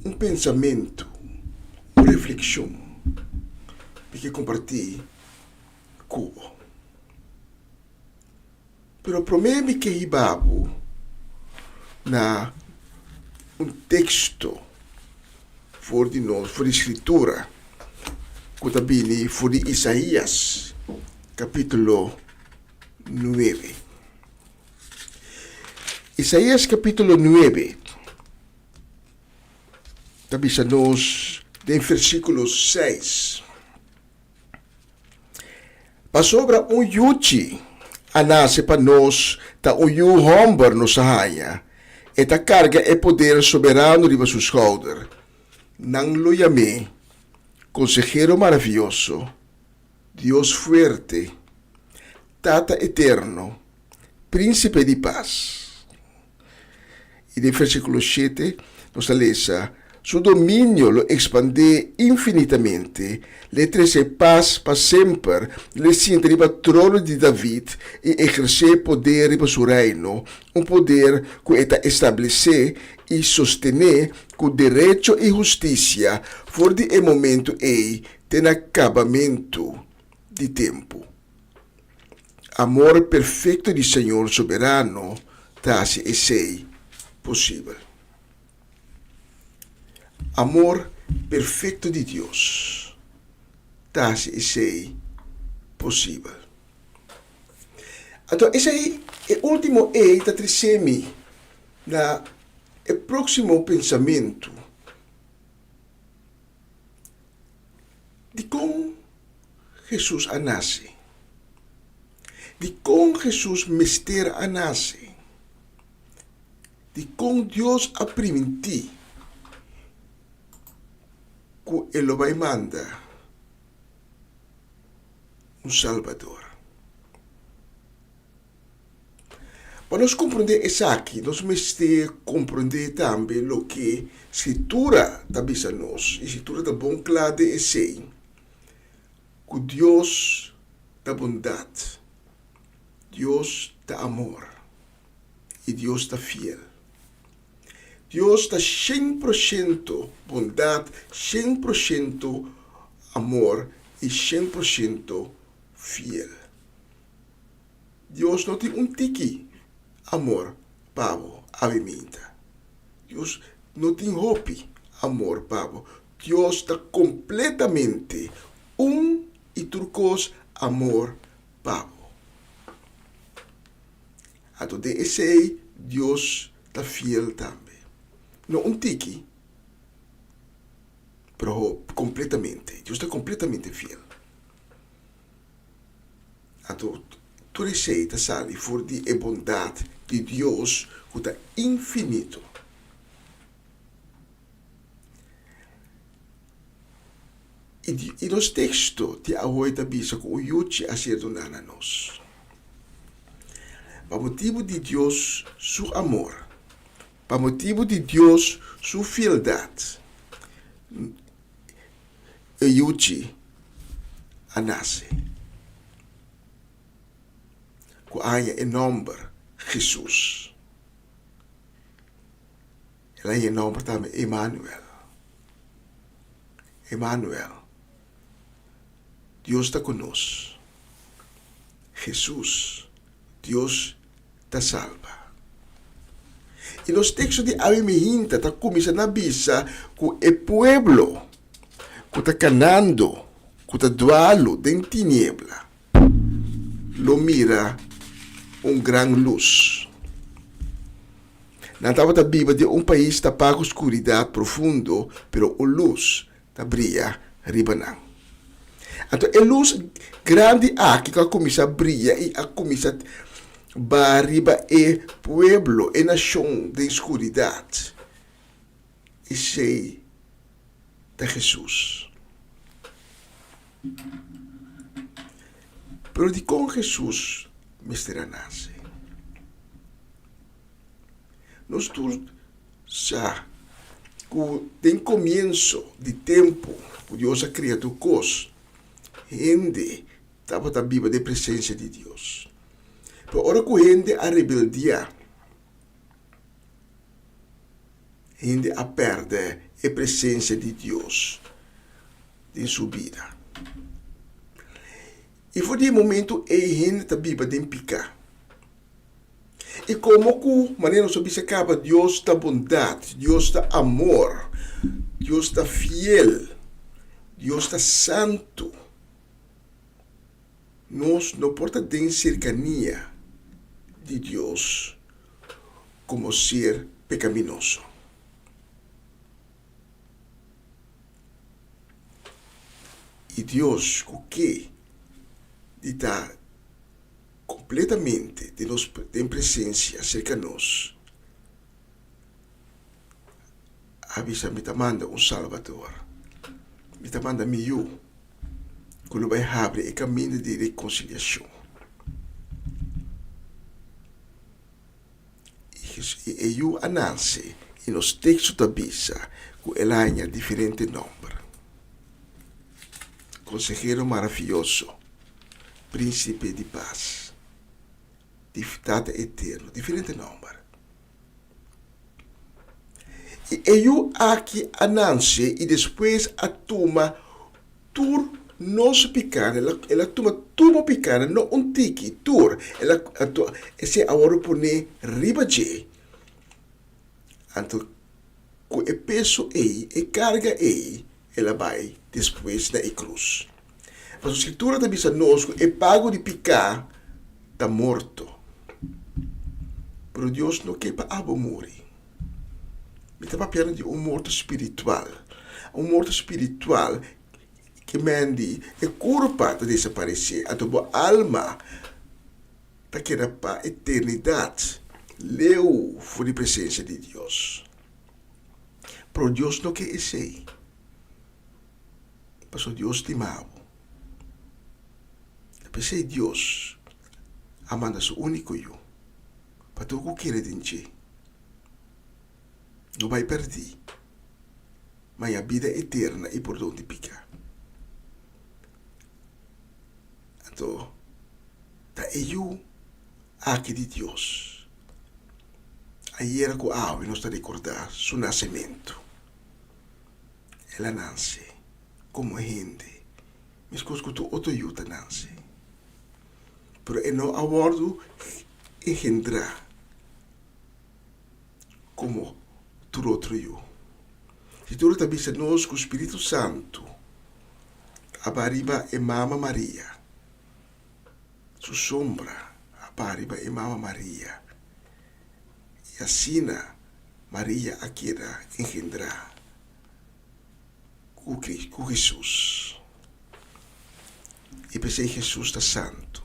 un pensamentu, un reflekshon mi ke kompartí ku bo. Pero promé mi ke hiba bo na un teksto for di nos, for di Skritura, ku ta bini for di Isaías kapítulo nuebe. Isaías kapítulo nuebe ta bisa nos den versíkulo seis. Pasobra un yuchi a nase pa nos, ta un yu hòmber nos a haña. E ta karga e poder soberano riba su skouder. Nan lo yam'é Konsehero Maravioso, Dios Fuerte, Tata Eterno, Prínsipe di Pas. I den versíkulo shete nos ta lesa, Su dominio lo ekspandé infinitamente, l'e trese pas pa semper, l'e sinta riba trono di David i ehersé poder riba su reino, un poder ku e ta establesé i sostené ku derecho i hustisia for di e momentu ei te na kabamentu di tempu. Amor perfekto di Señor Soberano ta hasi esei posibel. Amor perfekto di Dios ta hasi esei posibel. Anto esei, e último ei ta trese mi na e próksimo pensamentu. Dikon Hesus a nase? Dikon Hesus mester a nase? Dikon Dios a primintí ku e lo bai manda un Salbador? Pa nos komprondé esaki, nos mester komprondé tambe loke Skritura ta bisa nos, i Skritura ta bon kla den esei, ku Dios ta bondat, Dios ta amor, i Dios ta fiel. Dios ta shen porshento bondat, shen porshento amor i shen porshento fiel. Dios no tin un tiki amor pa bo, awe minta. Dios no tin hopi amor pa bo. Dios ta kompletamente un i tur kos amor pa bo. Anto den esei Dios ta fiel tambe. No un tiki, pero kompletamente. Dios ta kompletamente fiel. Anto tur esei ta sali for di e bondat di Dios ku ta infinito. I nos teksto di awe ta bisa ku un yuchi a ser duná na nos. Pa motibu di Dios su amor, pa motibu di Dios su fieldat, e yuchi a nase, ku a haña e nòmber Hesus. El a haña e nòmber tambe Emanuel. Emanuel, Dios ta ku nos. Hesus, Dios ta salba. I nos teksto di awe mihinta ta kuminsá na bisa ku e pueblo ku ta kanando, ku ta dualu den tiniebla, lo mira un gran lus. Nan tabata biba den un pais tapá ku skuridat profundo, pero un lus ta bria riba nan. Anto e lus grandi aki ku a kuminsá bria i a kuminsá baha riba e pueblo, e nashon den skuridat, esei ta Hesus. Pero dikon Hesus mester a nase? Nos tur sa ku den komienso di tempu ku Dios a kria tur kos, hende tabata biba den presensia di Dios. Pero ora ku hende a rebeldiá, hende a pèrdè e presensia di Dios den su bida. I for di e momentu ei hende ta biba den piká. I komo ku, manera nos a bisa kaba, Dios ta bondat, Dios ta amor, Dios ta fiel, Dios ta santu, nos no por ta den serkania di Dios komo ser pekaminoso. I Dios ku ke di ta Completamente den nos den presencia cerca nos a bisa mi ta manda un Salvador, mi ta manda mi yu cu lo bay habri e caminda di reconciliacion. Y e yu a nace y nos texto ta bisa cu el a haña diferente nomber, Consehero Maravilloso, Principe di Paz, Tata Eterno, diferente nomber. I e yu aki a nanse i despues a tuma tur nos pikánan. El a, el a tuma tur bo pikánan, no un tiki, tur. El a, anto esei a wòrdu poné riba dje. Anto ku e peso ei, e karga ei, el a bai despues na e krus. Pasobra Skritura ta bisa nos ku e pago di piká ta morto. Pero Dios no ke pa abo muri. Mi ta papiando di un morto spiritual. Un morto spiritual ke men di e kurpa ta desaparesé, anto bo alma ta keda pa eternidat leu for di presensia di Dios. Pero Dios no ke esei, pasobra Dios stima bo. Ta p'esei Dios a manda su úniko Yu, pa tur ku kere den dje no bai pèrdí, ma haña bida eterna i pordon di piká. Anto, ta e Yu aki di Dios. Ayera ku awe nos ta rekordá su nasementu. El a nanse komo hende, meskos ku tur otro yu ta nanse. Pero e no a wòrdu engendrá komo tur otro yu. Skritura ta bisa nos ku Spiritu Santu a ba riba e mama Maria. Su sombra a ba riba e mama Maria, i asina Maria a keda engendrá ku Hesus. I p'esei Hesus ta santu,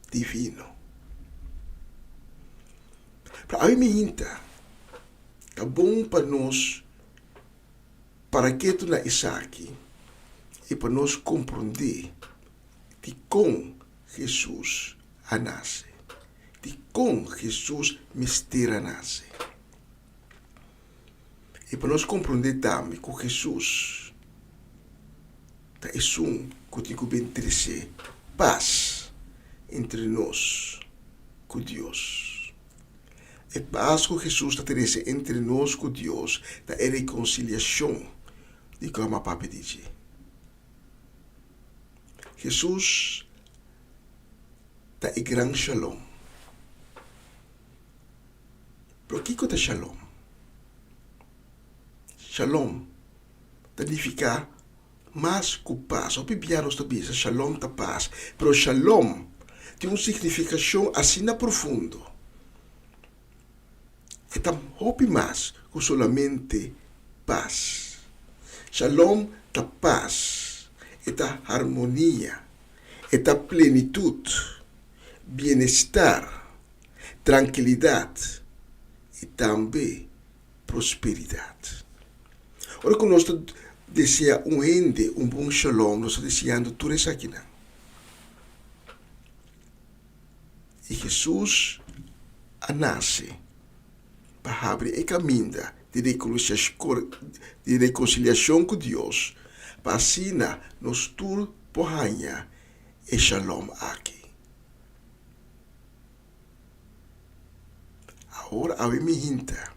divino. Pero awe mi hinta, ta bon pa nos para ketu na esaki i pa nos komprondé Dikon Hesus a nase? Dikon Hesus mester a nase? I pa nos komprondé tambe ku Hesus ta esun ku tin ku bin trese pas entre nos ku Dios. E pas ku Hesus ta trese entre nos ku Dios ta e rekonsiliashon di ku a papia di dje. Hesus ta e gran Shalom. Pero kiko ta Shalom? Shalom ta nifiká mas ku pas. Hopi bia nos ta bisa Shalom ta pas, pero Shalom tin un signifikashon asina profundo. E ta hopi mas ku solamente pas. Shalom ta pas, e ta harmonia, e ta plenitut, bienestar, trankilidat i tambe prosperidat. Ora ku nos ta desea un hende un bon shalom, nos ta deseando tur esakinan. I Hesus a nase pa habri e kaminda di rekonsiliashon ku Dios, pa asina nos tur por haña e shalom aki. Awor awe mi hinta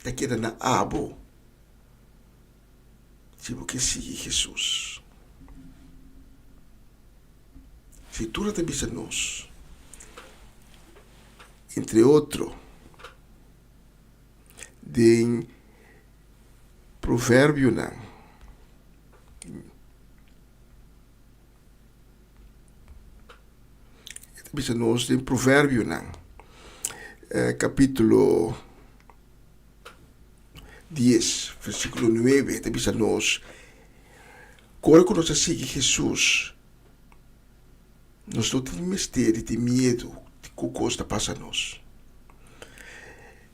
ta keda na abo si bo ke sigui Hesus. Skritura ta bisa nos, entre otro, den Proverbionan, e ta bisa nos den Proverbionan, kapítulo dies, versíkulo nuebe, e ta bisa nos, ku ora ku nos ta sigui Hesus, Nos no tin mester di tin miedu di ku kos ta pasa nos.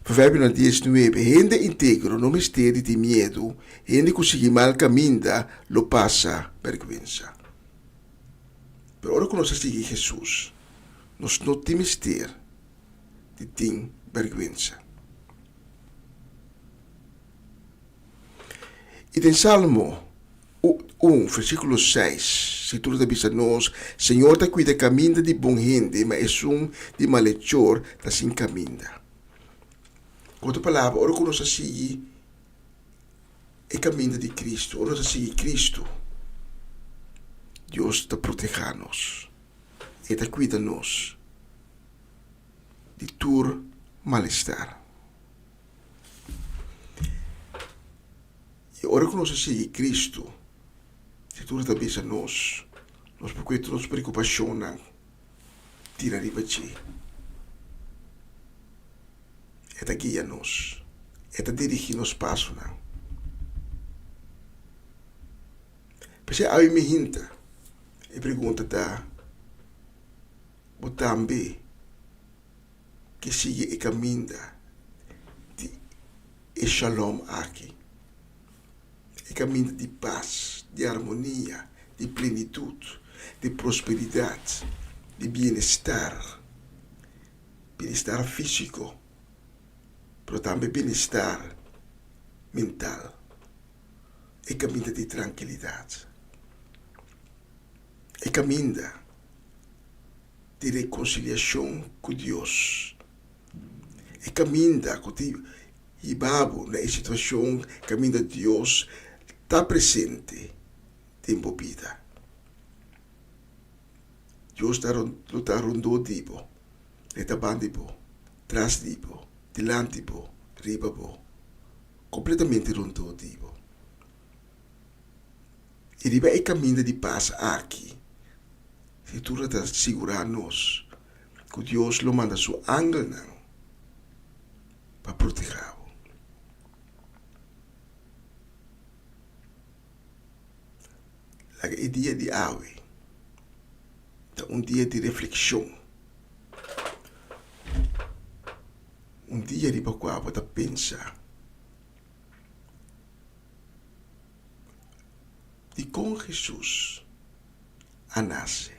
Proverbionan dies nuebe, Hende integro no mester di tin miedu, hende ku sigui mal kaminda lo pasa bèrgwensa. Pero ora ku nos a sigui Hesus, nos no tin mester di tin bèrgwensa. I den Salmo un, versíkulo seis, Skritura ta bisa nos, Señor ta kuida kaminda di bon hende, ma esun di malechor ta sin kaminda. Ku otro palabra, ora ku nos a sigui e kaminda di Kristu, ora nos a sigui Kristu, Dios ta protehá nos, E ta kuida nos di tur malestar. I ora ku nos a sigui Kristu, Skritura ta bisa nos, nos por kue tur nos preokupashonnan tira riba dje. E ta guia nos, e ta dirigí nos pasonan. P'esei awe mi hinta e pregunta ta, Bo tambe ke sigui e kaminda di e shalom aki, e kaminda di pas, di armonia, di plenitut, di prosperidat, di bienestar? Bienestar físiko, pero tambe bienestar mental. E kaminda di trankilidat. E kaminda di rekonsiliashon ku Dios. E kaminda ku ta hiba bo na e situashon kaminda Dios ta presente den bo bida. Dios ta lo ta rondó di bo, e ta ban di bo, tras di bo, dilanti bo, riba bo, kompletamente rondó di bo. I riba e kaminda di pas aki, Skritura ta sigurá nos ku Dios lo manda su angelnan pa protehá bo. Laga e dia di awe ta un dia di reflekshon, un dia riba kua bo ta pensa dikon Hesus a nase,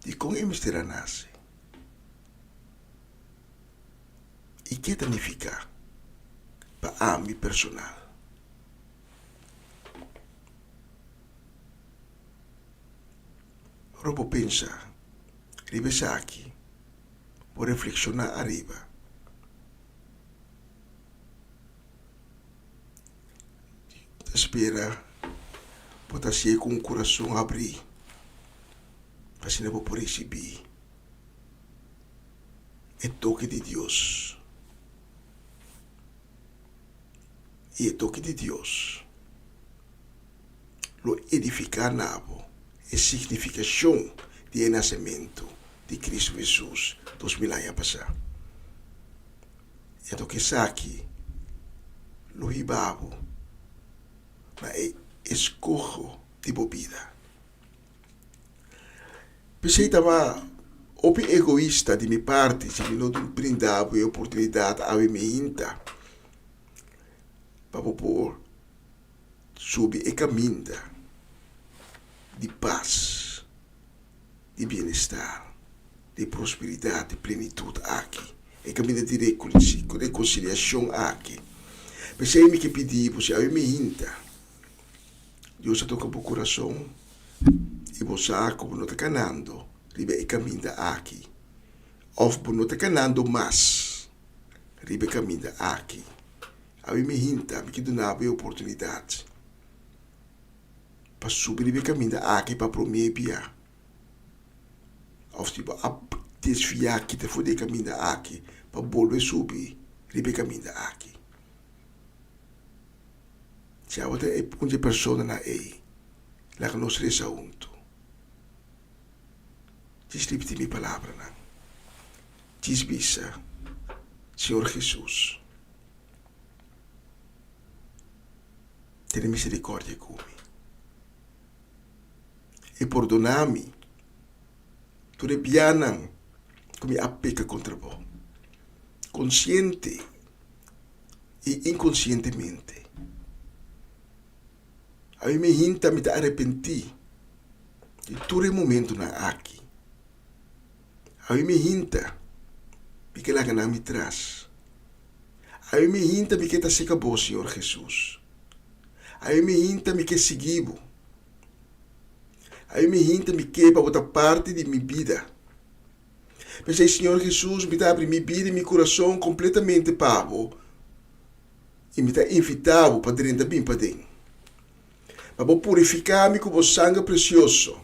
dikon e mester a nase i ke ta nifiká pa ami personal. Ora bo pensa riba esaki, bo reflekshoná ariba. Ta spera bo ta hasié ku un kurason abrí, pa asina bo por risibí e toke di Dios. I e toki di Dios lo edifiká na bo e signifikashon di e nasementu di Kristu Hesus 2000 aña pasá. E toki esaki lo hiba bo na e eskoho di bo bida. P'esei taba hopi egoista di mi parti si mi no brinda bo e oportunidat awe mi hinta pa bo por subi e kaminda di pas, di bienestar, di prosperidat, di plenitut aki, e kaminda di rekonsiliashon aki. P'esei mi ke pidi bo si awe mi hinta. Dios a toka bo kurason i bo sa ku bo no ta kanando riba e kaminda aki òf bo no ta kanando mas riba e kaminda aki. Awe mi hinta, mi ke duna bo e oportunidat pa subi riba e kaminda aki pa promé bia. Òf si bo a desviá kita for di e kaminda aki pa bolbe subi riba e kaminda aki. Si abo ta e un di e personanan ei, laga nos resa huntu. Djis ripití mi palabranan. Djis bisa, Señor Hesus, tene misericordia ku mi i pordoná mi tur e bianan ku mi a peka kontra bo, konsiente i inkonsientemente. Ami mi hinta mi ta arepentí di tur e momentunan aki. Ami mi hinta mi ke laga nan mi tras. Ami mi hinta mi ke ta seka bo, Señor Hesus. Ami mi hinta mi ke sigui bo. Ami mi hinta mi ke pa bo ta parti di mi bida. P'esei, Señor Hesus, mi ta abri mi bida i mi kurason kompletamente pa bo i mi ta invitá bo pa drenta bin paden. Pa bo purifiká mi ku bo sanger presioso,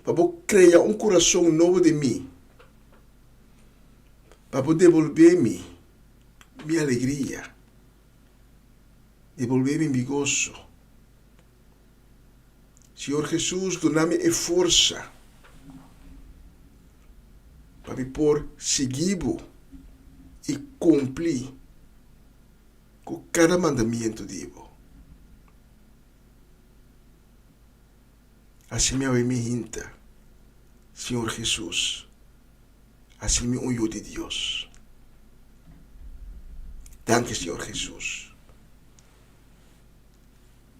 pa bo krea un kurason nobo den mi, pa bo debolbé mi mi alegria, debolbé mi mi goso. Señor Hesus, duna mi e forsa pa mi por sigui bo i kumpli ku kada mandamiento di bo. Hasi mi awe mi hinta, Señor Hesus, hasi mi un yu di Dios. Danki, Señor Hesus.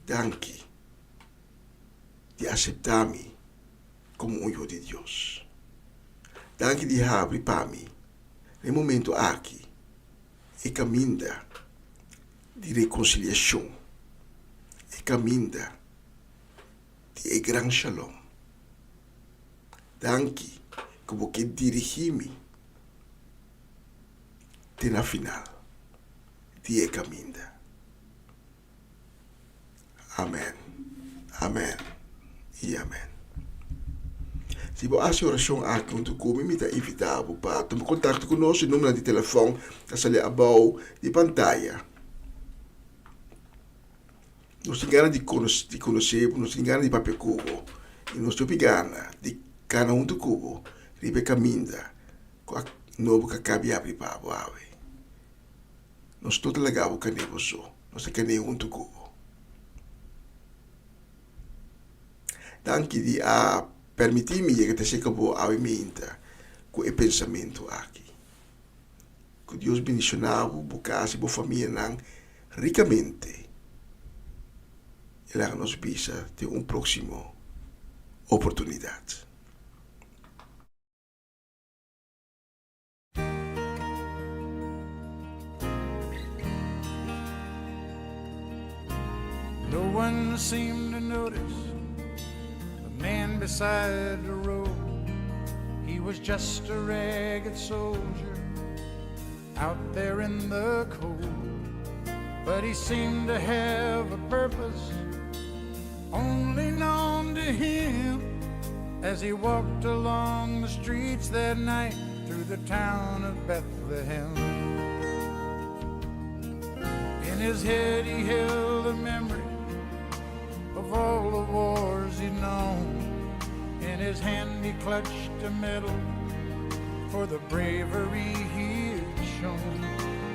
Danki di aseptá mi komo un yu di Dios. Danki di habri pa mi na e momento aki e kaminda di rekonsiliashon, e kaminda di e gran shalom. Danki ku bo ke dirigí mi te na final di e kaminda. Amen, amen i amen. Si bo hasi orashon aki huntu ku mi, mi ta invitá bo pa tuma kontakto ku nos. E numbernan di telefòn ta sali abou di pantaya. Nos tin gana di di konosé bo, nos tin gana di papia ku bo i nos tin hopi gana di kana huntu ku bo riba e kaminda ku a nobo ku a kabi abri pa bo awe. Nos no ta laga bo kané bo so, nos ta kané huntu ku bo. Danki di a permití mi yega ta sheka bo awe meinta ku e pensamentu aki. Ku Dios bendishoná bo, bo kas i bo famianan rikamente i laga nos bisa den un próksimo oportunidat. No one seemed to notice the man beside the road. He was just a ragged soldier out there in the cold. But he seemed to have a purpose only known to him as he walked along the streets that night through the town of Bethlehem. In his head he held a memory of all the wars he'd known. In his hand he clutched a medal for the bravery he had shown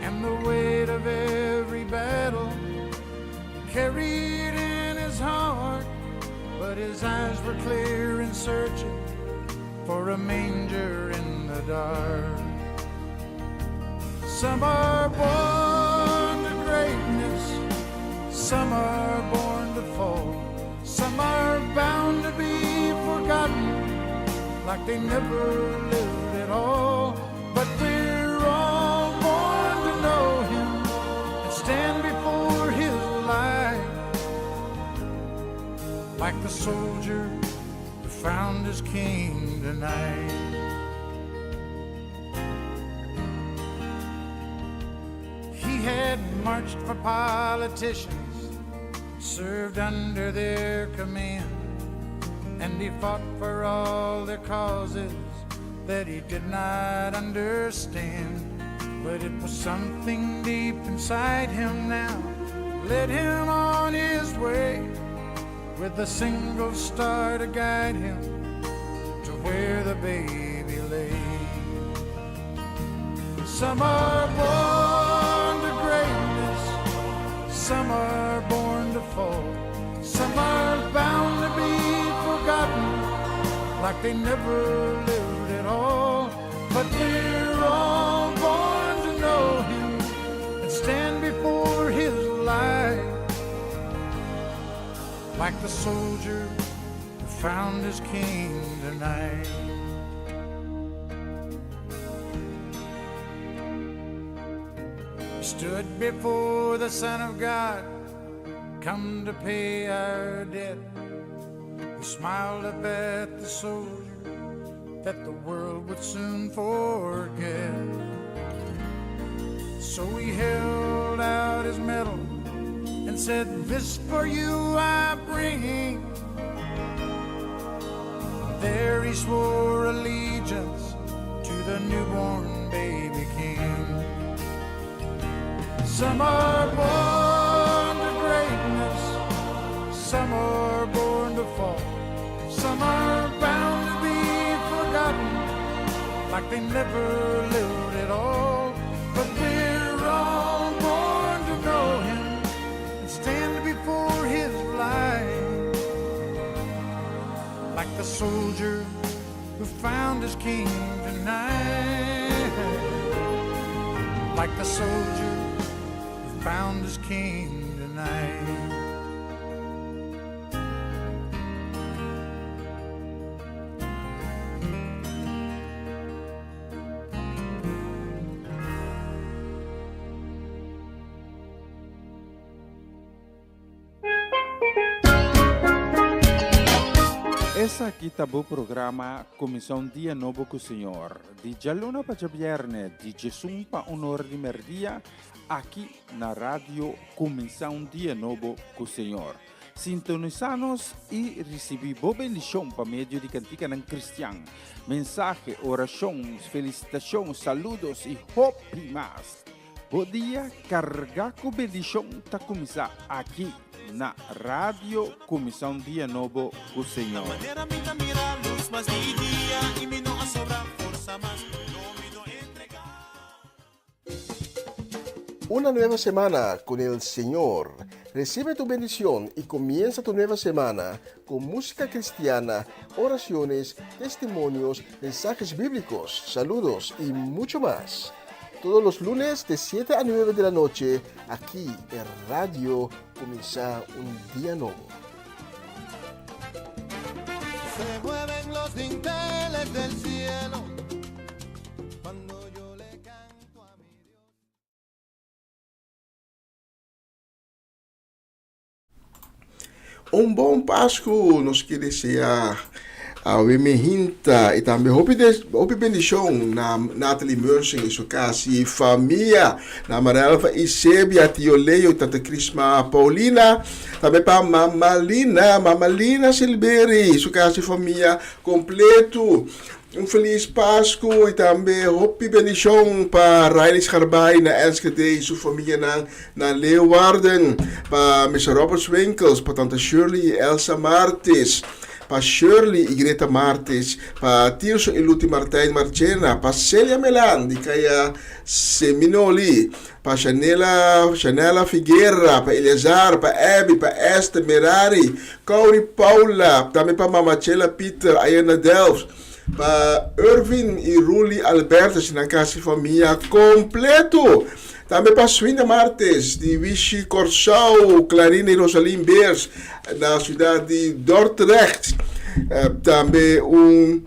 and the weight of every battle he carried in his heart. But his eyes were clear and searching for a manger in the dark. Some are born to greatness, some are born to fall, some are bound to be forgotten like they never lived at all. But we're all born to know him and stand before his light like the soldier who found his king tonight. He had marched for politicians, served under their command, and he fought for all their causes that he did not understand. But it was something deep inside him now led him on his way with a single star to guide him to where the baby lay. Some are born to greatness, some are born to fall, some are bound to be forgotten like they never lived at all. But we're all born to know him and stand before his light like the soldier who found his king tonight. He stood before the Son of God, come to pay our debt. He smiled up at the soldier, that the world would soon forget. So he held out his medal and said, This for you I bring. There he swore allegiance to the newborn baby king. Some are born to greatness, some are born to fall, some are bound to be forgotten like they never lived at all. But we're all born to know him and stand before his light like the soldier who found his king tonight. Like the soldier who found his king tonight. Esaki ta bo programa Kuminsá un Dia Nobo ku Señor, di djaluna pa djabièrnè di djesun pa un ora di mèrdia, aki na Radio Kuminsá un Dia Nobo ku Señor. Sintonisá nos i risibí bo bendishon pa medio di kantikanan kristian, mensahe, orashon, felisitashon, saludos i hopi mas. Bo dia kargá ku bendishon ta kuminsá aki na Radio Kuminsá un Dia Nobo ku Señor. Una nueva semana con el Señor. Recibe tu bendición y comienza tu nueva semana con música cristiana, oraciones, testimonios, mensajes bíblicos, saludos y mucho más. Todos los lunes de 7 a 9 de la noche, aquí en Radio Comienza un Día Nuevo. Se mueven los dinteles del cielo cuando yo le canto a mi Dios. Un bon Pasku nos ke desea awe mehinta y tambe hopi hopi bendicion na Natalie Mersen y su casi famia, na Marelva y Sebia, Tio Leo y Tante Crisma Paulina, tambe pa Mama Lina, Mama Lina Silberi y su casi famia completo. Un felis Pasku y tambe hopi bendicion pa Riley Scharbay na Enschede y su famianan na Leeuwarden, pa Mister Robert Swinkels, pa Tante Shirley y Elsa Martis, pa Shirley y Greta Martis, pa Tirso y Luti Martijn Marchena, pa Celia Melan di Kaya Seminoli, pa Shanela, Shanela Figuera, pa Eleazar, pa Abby, pa Esther, Merari, Kauri Paula, tambe pa Mama Chela Pieter aya na Delft, pa Irvin y Ruli Albertus y nan casi famia completo. Tambe pa Swinda Martes di Wishi Corsou, Clarina y Rosalin Beers na ciudad di Dordrecht. Tambe un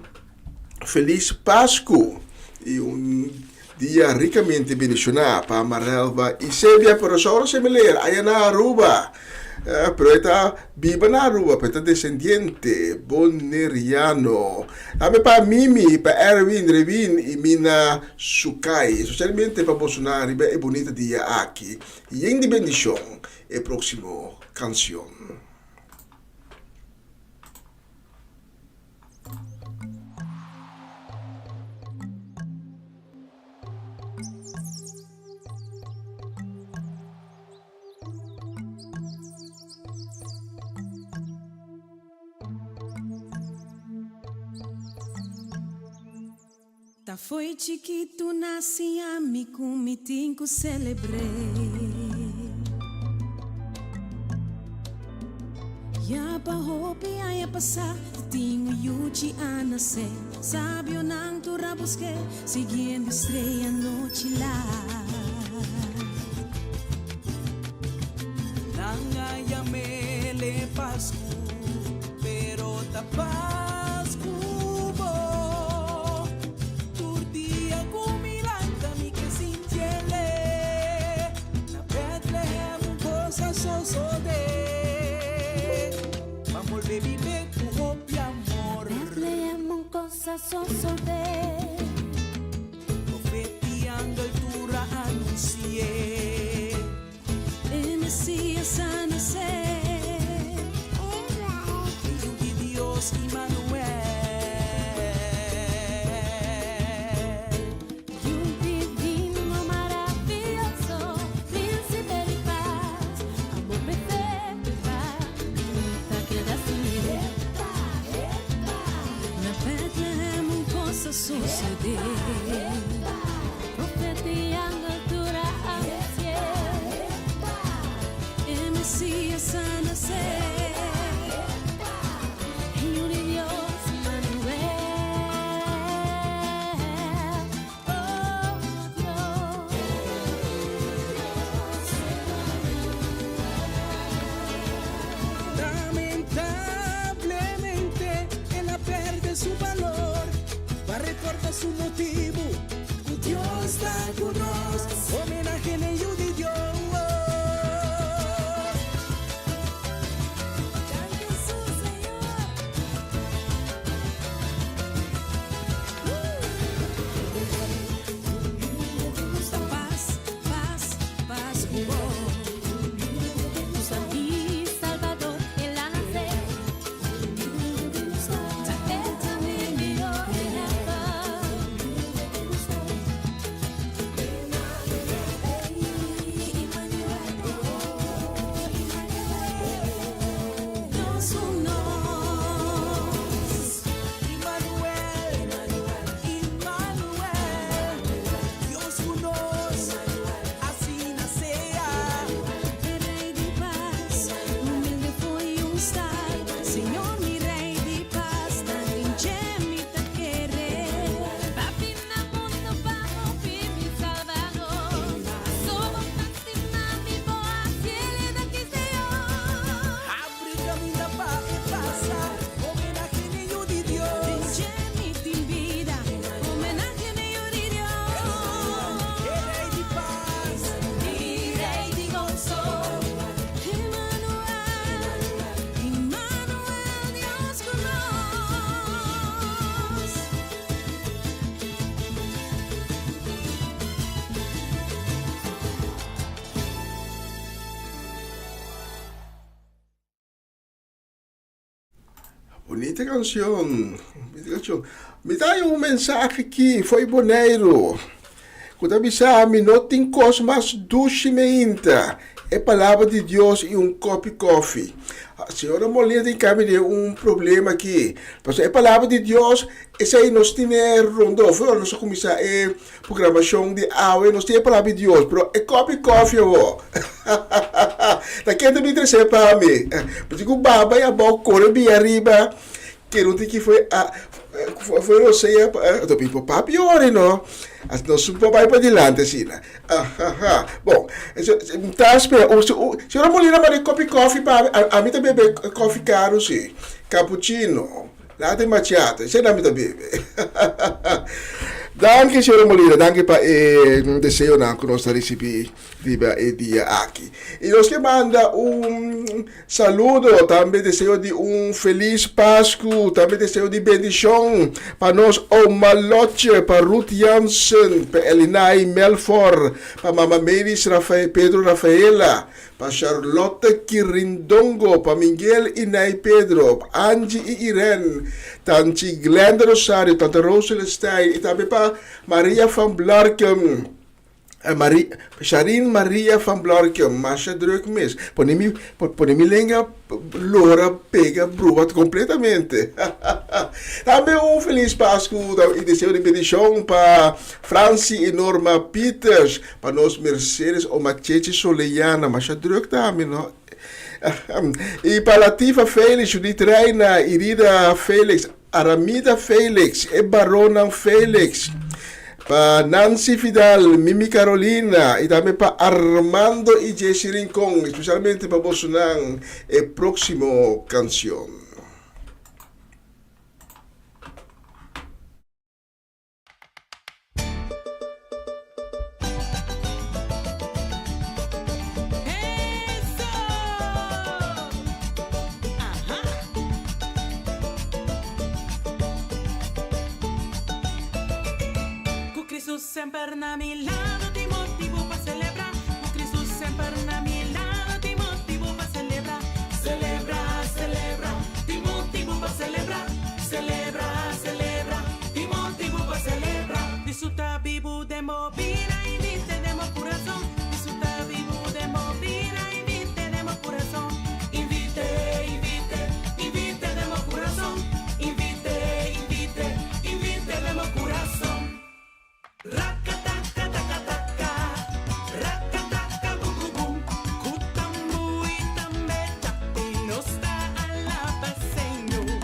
Feliz Pascu y un dia ricamente bendiciona pa Marelva y Sebia, pero Saura Semeleer aya na Aruba, pero e ta biba na Aruba, pero e ta descendiente Boneriano. Tambe pa Mimi, pa Erwin, Rewin y Mina Sukai, especialmente pa bosonan riba e bunita dia aki. Yen di bendicion e proximo cancion. Ta foi chikitu na siña mi ku mi tin ku selebr'é. Ya pa hopi aña pasá ta tin un yuchi a nasé. Sabionan tur a busk'é siguiendo e strea nochi lat. Nan a yam'é Pasku, pero ta Pasku bo. Tur dia ku mi lanta mi ke sintiele. Na Bethlehem un kos a sosodé. Ban bolbe bibe ku hopi amor. Bethlehem un kos a. a sosodé. Profeta i angel tur a anunsi'é. E Mesias a nasé. E Yu di Dios, Immanuel. Yu divino maravioso, Príncipe di Paz, amor perfecto i paz, ta keda sin midí. Na Bethlehem un kos a sosodé. Profeta i angel tur a anunsi'é. E Mesias a nasé. E Yu di Dios, Immanuel. Oh Dios. Lamentablemente el a perde su balor pa recorda su motibu cu Dios ta cu nos. Homenahe n'e Yu di Dios. Danki Jesús, Señor. Paz, paz, paz ku bo. Usa mi Salvador, el a nace. Ta e ta mi mihó ehèmpel. Dios ku nos. Immanuel, Immanuel, Dios ku nos, asina sea. E Rei di Pas, humilde fo'i un stal. Señor mi Rei di Pas, ta den dje mi ta kere. B'a bin na mundu pa muri mi Salvador. Pasobra bo ta stima mi bo a hasié danki Señor. Habri kaminda pa e pasa, homenahe n'e Yu di Dios. Den dje mi tin bida, homenahe n'e Yu di Dios. E Rei di Pas, I Rei di goso. Emmanuel, Emmanuel, Dios ku nos. Bunita canción, bunita canción. Mi ta haña un mensahe aki fo'i Boneiru ku ta bisa mi no tin kos mas dushi meinta e palabra di Dios i un kopi kofi. Señora Molina tin kami den un problema aki pasobra e palabra di Dios esei nos tine rondó for ora nos a kuminsá e Programashon di awe nos tin e palabra di Dios, pero e kopi kofi awor. Ta ken ta bin trese pa mi? Mi tin ku baba i abou kore bin ariba, ke no tin ki foi a foi rosea pa mi por papia ora no. Nos por bai padilanti asina. Ahaha. Bon, mi ta spera señora Molina manda e kopi kofi pa mi, ami ta bebe kofi karu si, cappuccino. Laat e machiato, esei nan mi ta bebe. Danki señora Molina, danki pa e deseonan ku nos ta risibí riba e dia aki. I nos ke manda un saludo, tambe deseo di un felis Pasku, tambe deseo di bendishon pa nos oma Lotje, pa Ruth Jansen, pa Elinai Melfor, pa mama Mavis Rafael, Pedro Rafaela, Pa Charlotte Kirindongo, pa Miguel y Nay Pedro, pa Angie y Irene, Tanchi Glenda Rosario, Tante Rose Celestijn y tambe pa Maria van Blarkum, Maria, Sharin Maria van Blarkum, masha druk mes. Pone mi, pone mi lenga lora pega bruha completamente. Tambe un feliz Pascu y deseo di bendicion pa Francie y Norma Pieters, Pa nos Mercedes o Macheche Soleyana, masha druk tambe no. Y pa Latifa Felix, Judith Reina, Irida Felix, Aramida Felix, e baronnan Felix, pa Nancy Vidal, Mimi Carolina y tambe pa Armando y Jessy Rincon, especialmente pa bosonan e proximo cancion. semper na mi lado, tin motibu pa selebrá. Ku Kristu semper na mi lado, tin motibu pa selebrá. Selebrá, selebrá, tin motibu pa selebrá. Selebrá, selebrá, tin motibu pa selebrá. Kristu ta bibu den bo bida, invit'é den bo kurason. Kristu ta bibu den bo bida, invit'é den bo kurason. Invit'é, invit'é, invit'é den bo kurason. Invit'é, invit'é, invit'é den bo kurason. Rakataka-taka-taka, rakataka bum-bum-bum. Ku tambú i tambe chapi nos ta alabá Señor.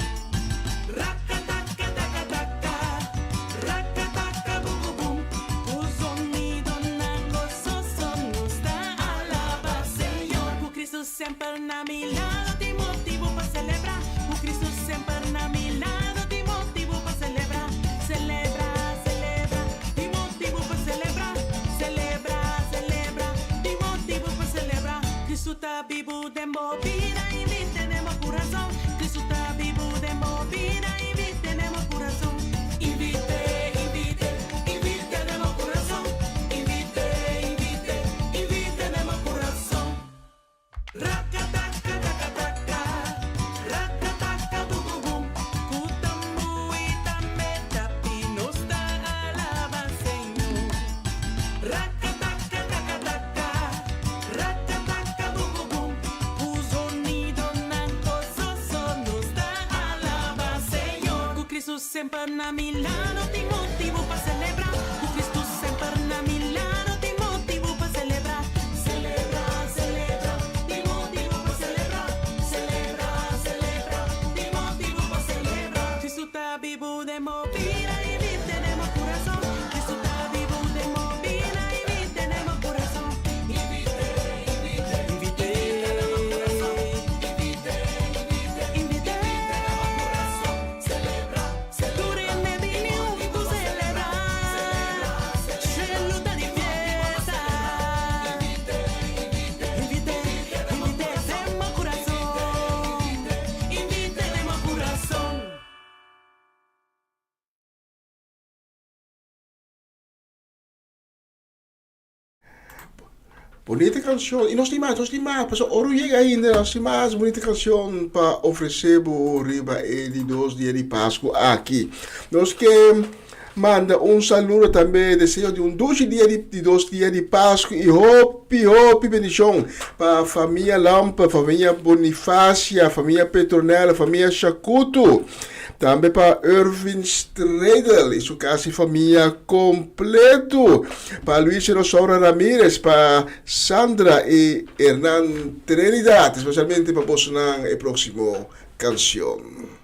Rakataka-taka-taka, rakataka bum-bum-bum. Ku zonidonan gososo nos ta alabá Señor. Ku Kristu semper na mi lado tin motibu pa selebrá. Ku Kristu semper na mi lado tin motibu pa selebrá. Selebrá, selebrá, tin motibu pa selebrá. Selebrá, selebrá, tin motibu pa selebrá. Kristu ta bibu den bo bida, invit'é den bo kurason. Kristu ta bibu den bo bida, invit'é den bo kurason. Invit'é, invit'é, invit'é den bo kurason. Invit'é, invit'é, invit'é den bo kurason. Rakataka-taka-taka, rakataka bum-bum-bum. Ku tambú i tambe chapi nos ta alabá Señor. Rakataka-taka-taka, rakataka bum-bum-bum. Ku zonidonan gososo nos ta alabá Señor. Ku Kristu semper na mi lado tin motibu pa selebrá. Ku Kristu semper na mi lado tin motibu pa selebrá. Selebrá, selebrá, tin motibu pa selebrá. Selebrá, selebrá, tin motibu pa selebrá. Kristu ta bibu den bo bida, invit'é den bo kurason. Kristu ta bibu den bo bida, invit'é den bo kurason. Invit'é, invit'é, invit'é den bo kurason. Invit'é, invit'é, invit'é den bo kurason. Selebrá, selebrá, tin motibu pa selebrá. Shelu ta di fiesta. Invit'é, invit'é, invit'é den bo kurason. Invit'é den bo kurason. Bonita canción. Y nos tin mas, nos tin mas. Paso oro yega ainda, nos tin mas bonita canción pa ofrece bo riba e di dos dia di Pascu aki. Nos ke manda un saludo tambe, deseo di un dushi dia di, di dos dia di Pascu y hopi, hopi bendicion pa famia Lampe, famia Bonifacia, famia Petronella, famia Shakutu. Tambe pa Irvin Stredel y su casi famia completo. Pa Luis y Rosaura Ramirez, pa Sandra y Hernan Trinidad, especialmente pa bosonan e proximo cancion.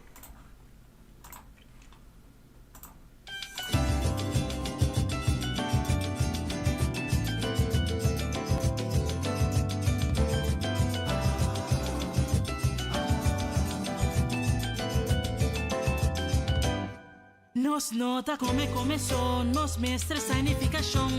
Nos no ta come come so, nos mester sa e nificacion.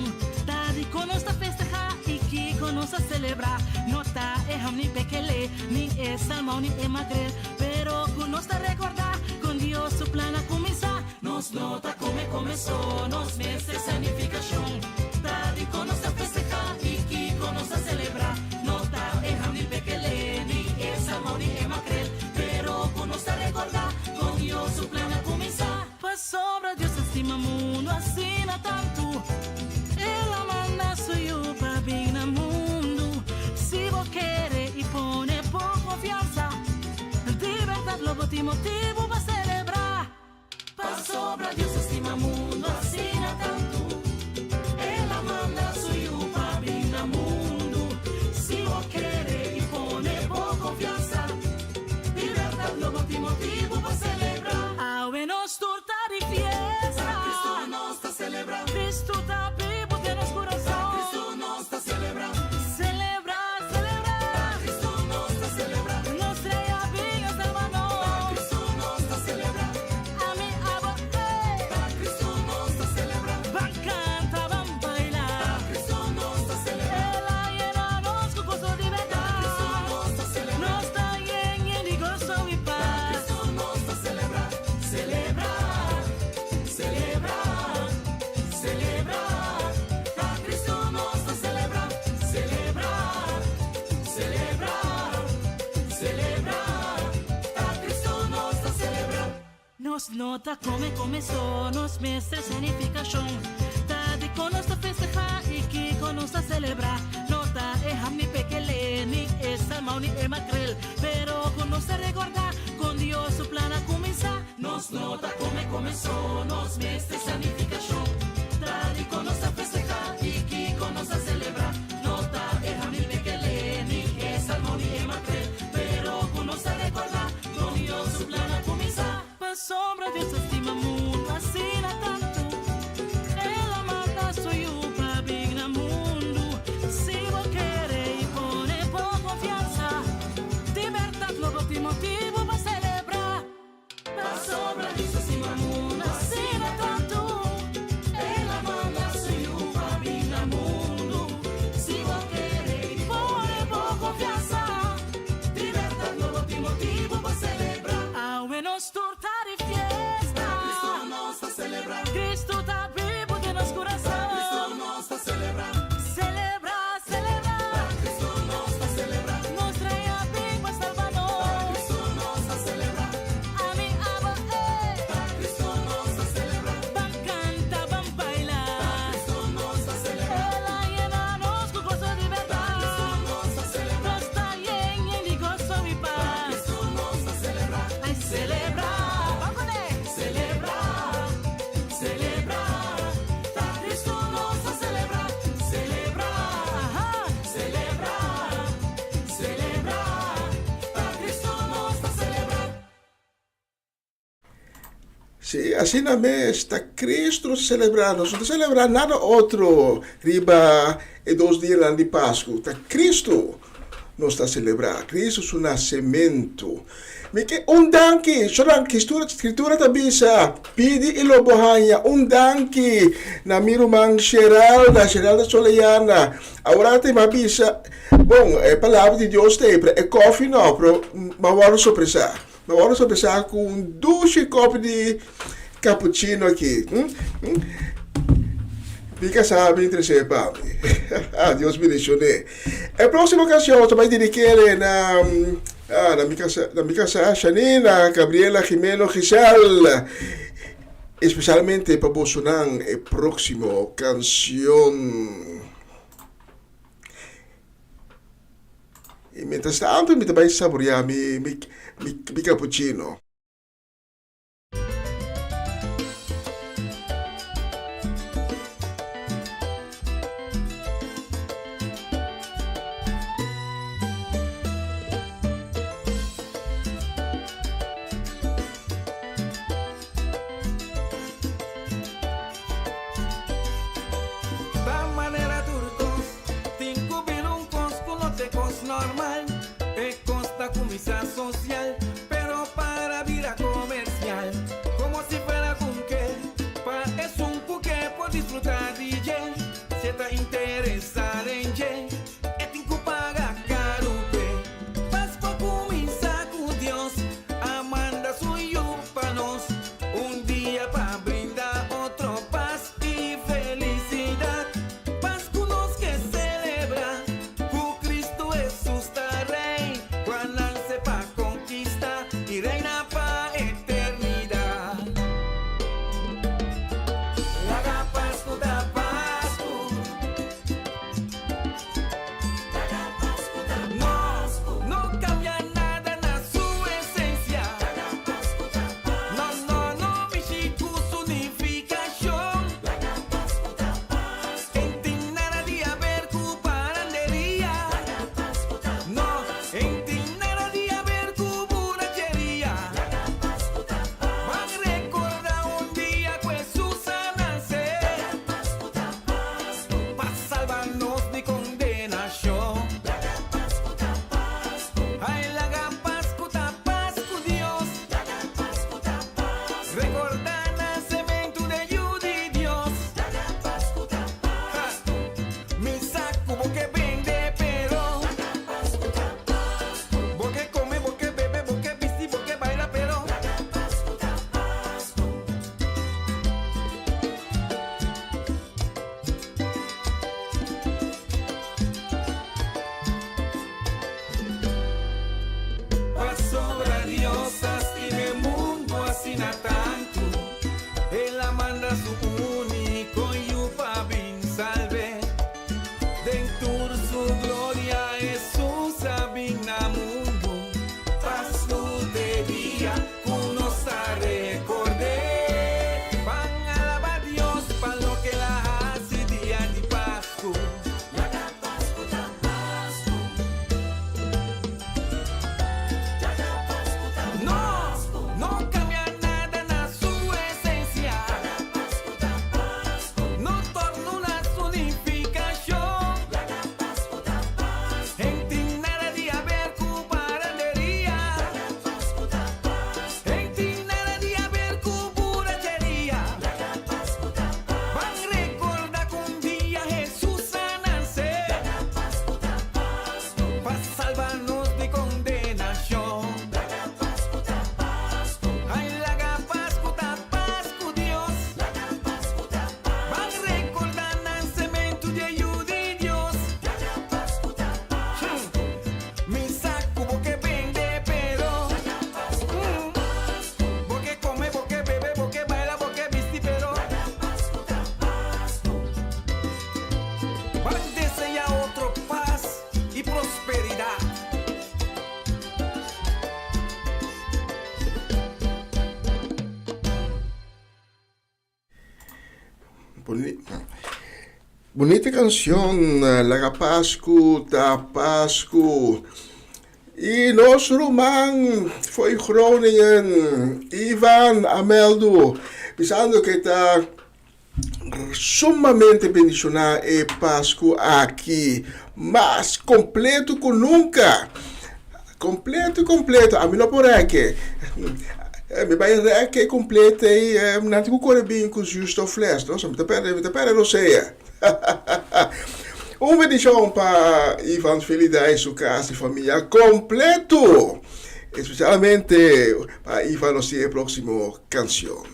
Ta di con nos ta festeha y kico nos ta celebra. No ta e ham ni pekele, ni e salmon ni e makrel, pero cu nos ta recorda con Dios su plan a cuminsa. Nos no ta come come so, nos mester sa e nificacion. Ta di con nos ta festeha y kico nos ta celebra. No ta e ham ni pekele, ni e salmon ni e makrel, pero cu nos ta recorda con Dios su plan a cuminsa. Pasobra Dios a stima mundo asina tanto, El a manda su Yu pa bin na mundo. Si bo kere y pone bo confiansa, di berdad lo bo tin motibo pa celebra. Pasobra Dios a stima mundo asina tanto, El a manda su Yu pa bin na mundo. Si bo kere y pone bo confiansa, di berdad lo bo tin motibo pa celebra. Awe nos tur ta di fiesta. Cristo nos ta celebra. Cristo ta bibo den nos corazon. Cristo nos ta celebra. Celebra, celebra. Cristo nos ta celebra. Nos Rey a bin a salba nos. Cristo nos ta celebra. Ami, abo, hey. Cristo. Nos no ta come come so, nos mester sanificacion. Ta di con nos ta festeha y kico nos ta celebra. No ta e ham ni pekele, ni e salmao ni e makrel. Pero cu nos ta recorda con Dios su plan a cuminsa. Nos no ta come come so, nos mester sanificacion. Ta di con nos ta festeha y kico nos ta celebra. No ta e ham ni pekele, ni e salmao ni e makrel. Pero cu nos ta recorda con Dios su plan a cuminsa. Pasobra Dios a stima mundu asina tantu, El a manda su Yu pa bin na mundu. Si bo kere i pone bo konfiansa, di bèrdat lo bo tin motibu pa selebrá. Pasobra Dios a stima mundu asina tantu, El a manda su Yu pa bin na mundu. Si bo kere i pone bo konfiansa, di bèrdat lo bo tin motibu pa selebrá. Awe nos tur ta di fiesta. Cristo nos ta celebra. Cristo ta bibu den nos curason. Cristo nos ta celebra. Celebra, celebra. Cristo nos ta celebra. Nos Rey a bin pa salba nos. Cristo nos ta celebra. Ami, abo, ey. Cristo nos ta celebra. Ban canta, ban baila. Cristo nos ta celebra. El a yena nos cu gozo di berdad. Cristo nos ta celebra. Nos ta yen, yen di gozo y paz. Cristo nos ta celebra. Ay, celebra. Ban cu ne. Celebra, celebra. Ta Cristo nos ta celebra. Celebra, aha. Celebra, celebra. Ta Cristo nos ta celebra. Sí, asina mes, ta Cristo nos ta celebra, nos no ta celebra nada otro riba e dos dianan di Pascu, ta Cristo nos ta celebra, Cristo su nacemento. Mi ke un danki, sonan Scritura ta bisa, pidi y lo bo haña, un danki na mi ruman Sheralda, Sheralda Soleyana, awor ta mi a bisa, bon, e palabra di Dios ta ei, pero e koffie no, pero mi a wòrdu sorpresa. Mi wòrdu sorpresá ku un dushi kòpi di cappuccino aki. Mi kasá a bin tres'é pa mi. Dios bendishon'é. E próksimo kanshon ta bai dirigí na na mi kasá, na mi kasá Shanina Gabriela Jimeno Giselle. Espesialmente pa bosonan e próksimo kanshon. Y mientras tanto mi ta bay saborea mi mi mi cappuccino. Ta manera tur cos Tin cu bira un cos cu no t'e cos normal. E cos ta cuminsa social, pero para bira comercial. Como si fuera cu un ke, pa esun cu ke por disfruta di dje. Si e ta interesa den dje, e tin cu paga caru p'e. Pascua cuminsa cu Dios a manda su Yu pa nos. Un dia pa brinda otro pas. I felisidat, pas ku nos ke selebrá, ku Kristu Hesus ta Rei, ku a nanse pa konkistá. manda su úniko Yu pa bin salb'é. Den tur su gloria Hesus a bin na mundu. Pasku t'e dia ku nos ta rekord'é. Ban alabá Dios pa loke el a hasi dia di Pasku. Laga Pasku ta Pasku. Laga Pasku ta No, Pasku. no kambia nada na su esensia. Laga Pasku ta Pasku. No torna na su nifikashon. Laga Pasku ta Pasku. E n'tin nada di haber ku paranderia. Laga Pasku ta Pasku. E n'tin nada di haber ku buracheria. Laga Pasku ta Pasku. Ban rekordá ku un dia Hesus a nase. Laga Pasku ta Pasku. Pa salba nos di kondenashon. Laga Pasku ta Pasku. Ai laga Pasku ta Pasku Dios. Laga Pasku ta Pasku. Ban rekordá nasementu di Yu di Dios. Laga Pasku ta Pasku. Mi sa ku bo ke bende pero Laga Pasku ta Pasku. Bo ke kome, bo ke bebe, bo ke baila, bo ke bisti pero Laga Pasku ta Pasku. Ban deseá otro pas i prosperidat. Bunita kanshon, Laga Pasku ta Pasku. I nos ruman fo'i Groningen, Ivan Ameldu, bisando ke ta sumamente bendishoná e Pasku aki, mas kompleto ku nunka. Kompleto, kompleto. Ami no por rèk. Mi bai rèk e kompleto ei, nan tin ku kore bin ku zuurstofles, no? So mi ta pèrdè, mi ta pèrdè rosea. Un bendishon pa Ivan Felida i su kas i famia kompleto. Espesialmente pa Ivan nos tin e próksimo kanshon.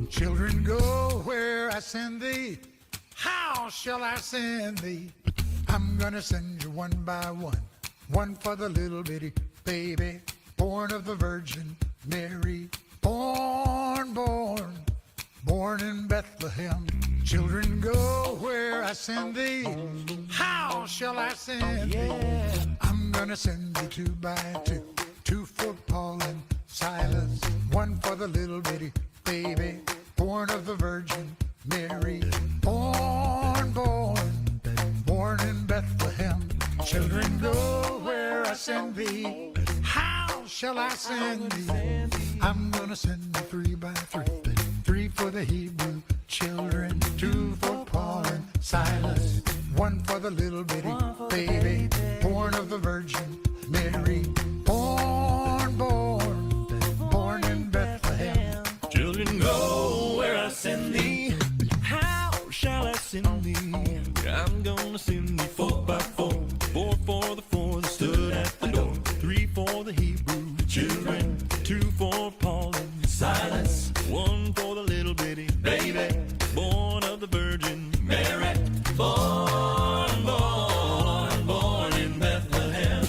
Children go where I send thee. How shall I send thee? I'm gonna send you one by one. One for the little bitty baby, born of the Virgin Mary. Born, born, born in Bethlehem. Children go where I send thee. How shall I send thee? I'm gonna send you two by two. Two for Paul and Silas. One for the little bitty baby, born of the Virgin Mary. Born, born, born in Bethlehem. Children go where I send thee. How shall I send thee? I'm gonna send you three by three. Three for the Hebrew children, two for Paul and Silas, one for the little bitty baby, born of the Virgin Mary. Born, born, born in Bethlehem. Children go where I send thee. How shall I send thee? I'm gonna send thee four by four. Four for the four that stood at the door. Three for the Hebrew children. Two for Paul and Silas. One for the little bitty baby. Born of the Virgin Mary. Born, born, born in Bethlehem.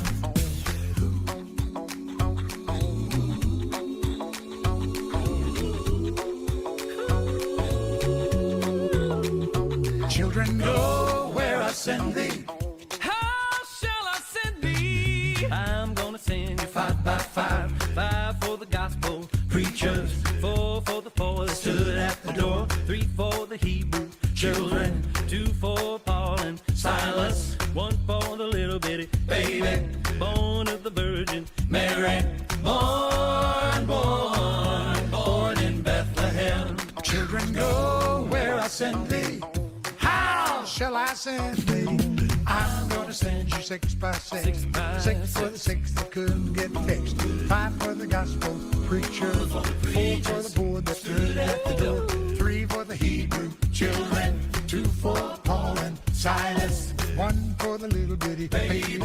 Children go where I send thee. How shall I send thee? I'm gonna send you five by five. Five for the gospel preachers, four for the poor that stood at the door, three for the Hebrew children, two for Paul and Silas, one for the little bitty baby, born of the Virgin Mary. Born, born, born in Bethlehem. Children go where I send thee. How shall I send thee? I'm gonna send you six by six. Six by Six for the six that couldn't get fixed. Five for the gospel preacher. Four for the poor that stood at the door. Three for the Hebrew children. Two for Paul and Silas. One for the little bitty baby.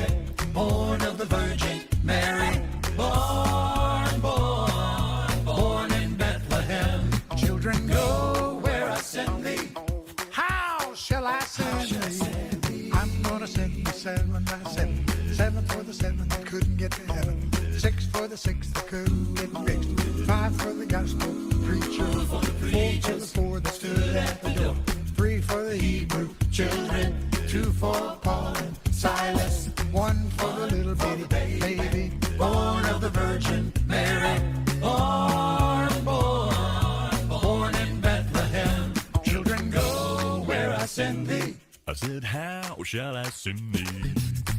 Born of the Virgin Mary. Born, born, born in Bethlehem. Children go where I six that couldn't get fixed. Five for the gospel preacher. Four for the four that stood at the door. Three for the Hebrew children. Two for Paul and Silas. One for the little bitty baby. Born of the Virgin Mary. Born, born, born in Bethlehem. Children, go where I send thee. I said, How shall I send thee?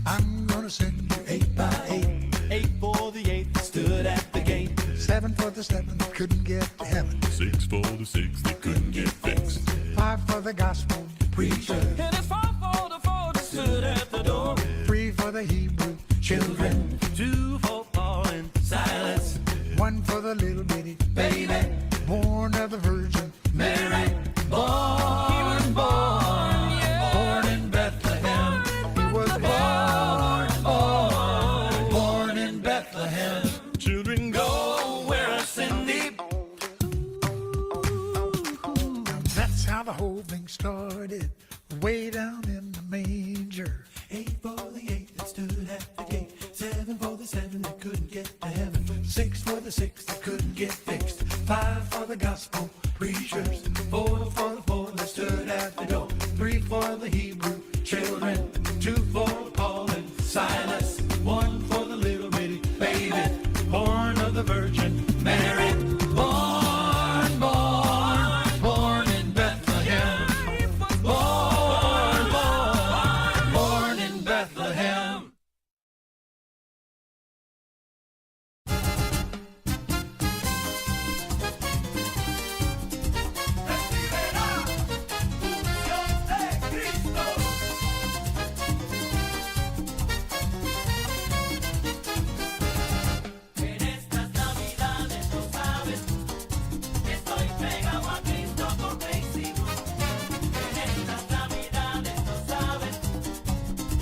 I'm gonna send you eight by eight. Eight for the eight that stood at the gate. Seven for the seven that couldn't get to heaven. Six for the six that couldn't get fixed. Five for the gospel preacher. And it's four for the four that stood at the door. Three for the Hebrew children. Two for Paul and Silas. One for the little bitty Baby, born of the Virgin Mary, born, born, yeah. Born in Bethlehem. He was born, born, born in Bethlehem. Children, go where I send thee. Now that's how the whole thing started. Way down in the manger. Eight for the eight that stood at the gate. Seven for the seven that couldn't get to heaven. Six for the six that couldn't get fixed. Five for the gospel preachers. Four for the four that stood at the door. Three for the Hebrew children. Two for Paul and Silas. One for the little bitty baby, born of the Virgin Mary. Born, born, born in Bethlehem. Born, born, born in Bethlehem. En estas navidades lo sabes, estoy pegado a Cristo con Crazy Glue. En estas navidades lo sabes,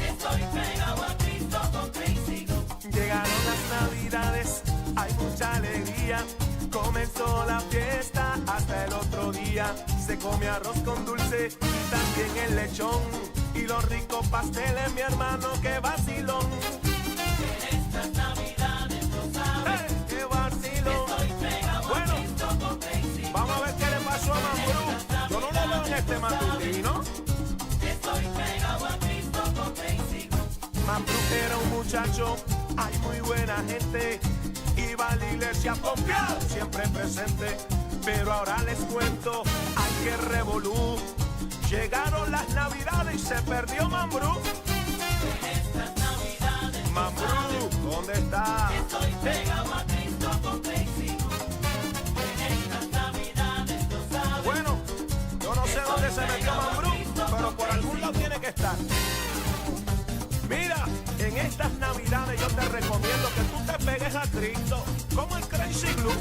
estoy pegado a Cristo con Crazy Glue. Llegaron las navidades, hay mucha alegría. Comenzó la fiesta hasta el otro día. Se come arroz con dulce y también el lechón. Y los ricos pasteles, mi hermano, qué vacilón. En estas navidades lo sabes, ¡Hey, ¡Qué vacilón! estoy pegado a Bueno, Cristo con Crazy Glue. vamos a ver qué le pasó a Mambrú. Yo no lo veo en este matutino. Estoy pegado a Cristo con Crazy Glue. Mambrú era un muchacho, hay muy buena gente. Iba a la iglesia confiado, siempre presente. Pero ahora les cuento, hay que revolú. Llegaron las navidades y se perdió Mambrú. Estas navidades Mambrú, ¿dónde está? estoy pegado a Cristo con Crazy Glue. En estas navidades lo sabes. Bueno, yo no sé dónde se metió Mambrú, pero por algún lado tiene que estar. Mira, en estas navidades yo te recomiendo que tú te pegues a Cristo, como el Crazy Glue.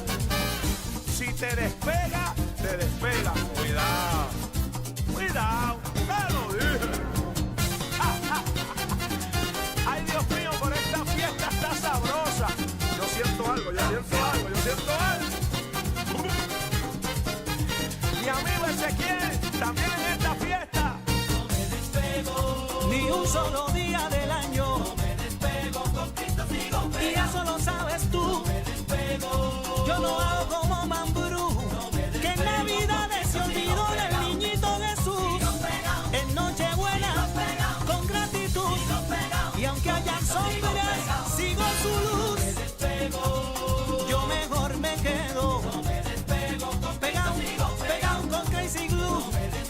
Si te despega, te despega. Cuidado, cuidado, te lo dije. Ay, Dios mío, por esta fiesta está sabrosa. Yo siento algo, yo siento algo, yo siento algo. Mi amigo Ezequiel, también en esta fiesta. Ni un solo día del año. No me despego, con Cristo sigo pegado. Y eso lo sabes tú. No me despego. Yo no hago como Mambrú. No me despego, que en Navidades se olvidó del niñito Jesús. En Nochebuena, con gratitud. Y aunque hayan sombras, sigo su luz. Yo mejor me quedo. No me despego, con pegado, pegado con Crazy Glue.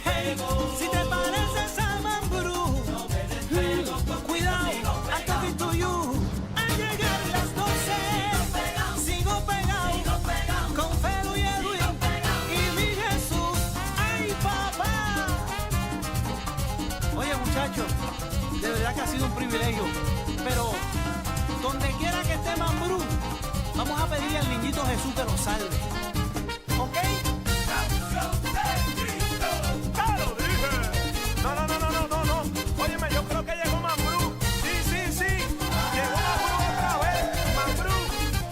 Hey, si te pareces a Mambrú, cuidado, I'm talking to you. Al llegar las 12, sigo pegado, con Felo y Edwin y mi Jesús. ¡Ay, papá! Oye, muchachos, de verdad que ha sido un privilegio. Pero donde quiera que esté Mambrú, vamos a pedirle al niñito Jesús que lo salve. ¿Ok? ¡Te lo dije! No, no, no, no, no, no, no. Óyeme, yo creo que llegó Mambrú. Sí, sí, sí. Llegó Mambrú otra vez. Mambrú,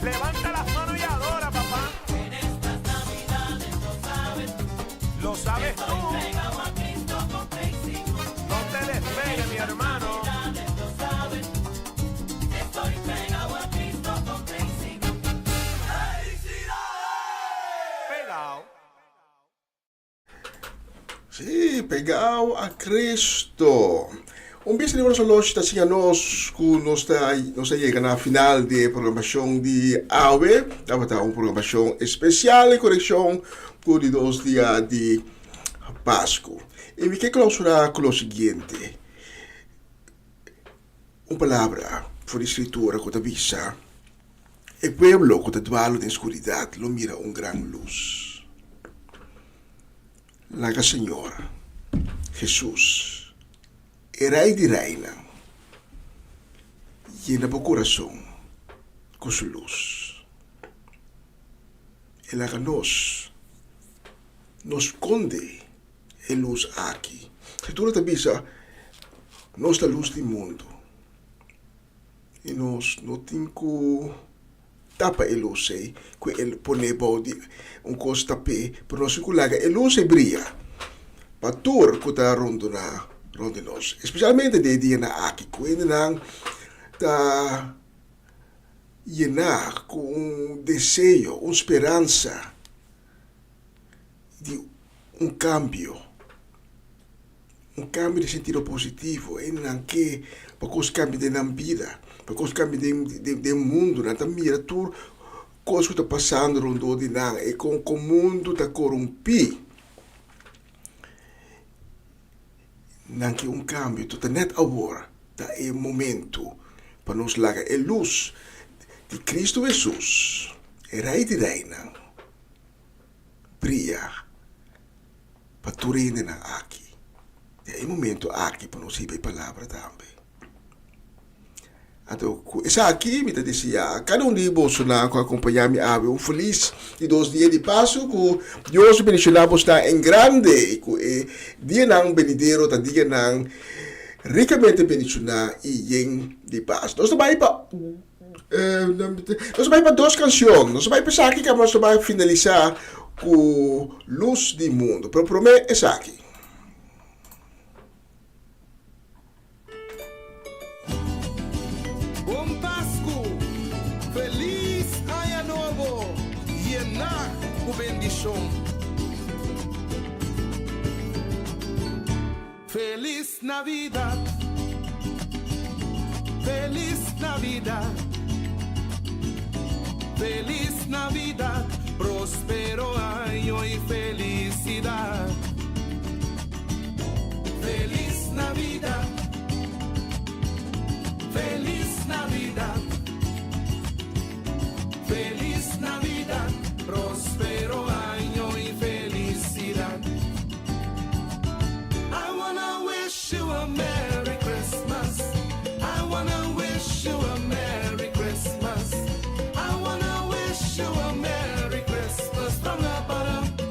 levanta las manos y adora, papá. En estas navidades lo sabes, Lo sabes tú. pegado a Cristo con Crazy Glue. No te despegues, mi hermano. Navidades lo sabes, estoy pegado a Cristo con Crazy Glue. Sí, pegao a Cristo. Un bista riba nos oloshi ta siña nos ku nos ta nos a yega na final di e programashon di awe. Tabata un programashon espesial en konekshon ku di dos dia di Pasku. I mi ke klausurá ku lo siguiente. Un palabra for di Skritura ku ta bisa, E pueblo ku ta dwalo den skuridat lo mira un gran lus. Laga Señor Hesus, e Rei di reinan, yena bo kurason ku su lus. E laga nos no skonde e lus aki. Skritura ta bisa, Nos ta lus di mundu, i nos no tin ku tapa e lus ei ku el pone bou di un kos tap'é, pero nos tin ku laga e lus ei bria pa tur ku ta rondoná rònt di nos, espesialmente den e dianan aki ku hendenan ta yená ku un deseo, un speransa. Di un kambio, un kambio den sentido positivo, hendenan ke pa kos kambia den nan bida, pa kos kambia den mundu, nan ta mira tur kos ku ta pasando rondó di nan, e kon kon mundu ta korumpí, nan ke un kambio, to ta nèt awor ta e momentu pa nos laga e lus di Kristu Hesus, e Rei di reinan. Bria pa tur hendenan aki. Den e momento aki pa nos hiba e palabra tambe. Anto ku esaki mi ta deseá kada un di bosonan ku a kompañá mi awe un felis di dos dia di paso ku Dios bendishoná bosnan en grande i ku e dianan benidero ta dianan rikamente bendishoná i yen di pas. Nos ta bai pa. Nos a bai pa dos kanshon. Nos a bai pa esaki kaba nos ta bai finalisá ku Lus di Mundu. Pero promé esaki. Bon Pasku! Felis Aña Nobo yená ku bendishon! Felis Navidad, Felis Navidad, Felis Navidad, Prospero año y felicidad. Felis Navidad, Felis Navidad, Felis Navidad, Prospero año y felicidad. I wanna wish you a Merry Christmas. I wanna wish you a Merry Christmas. I wanna wish you a Merry Christmas from the bottom.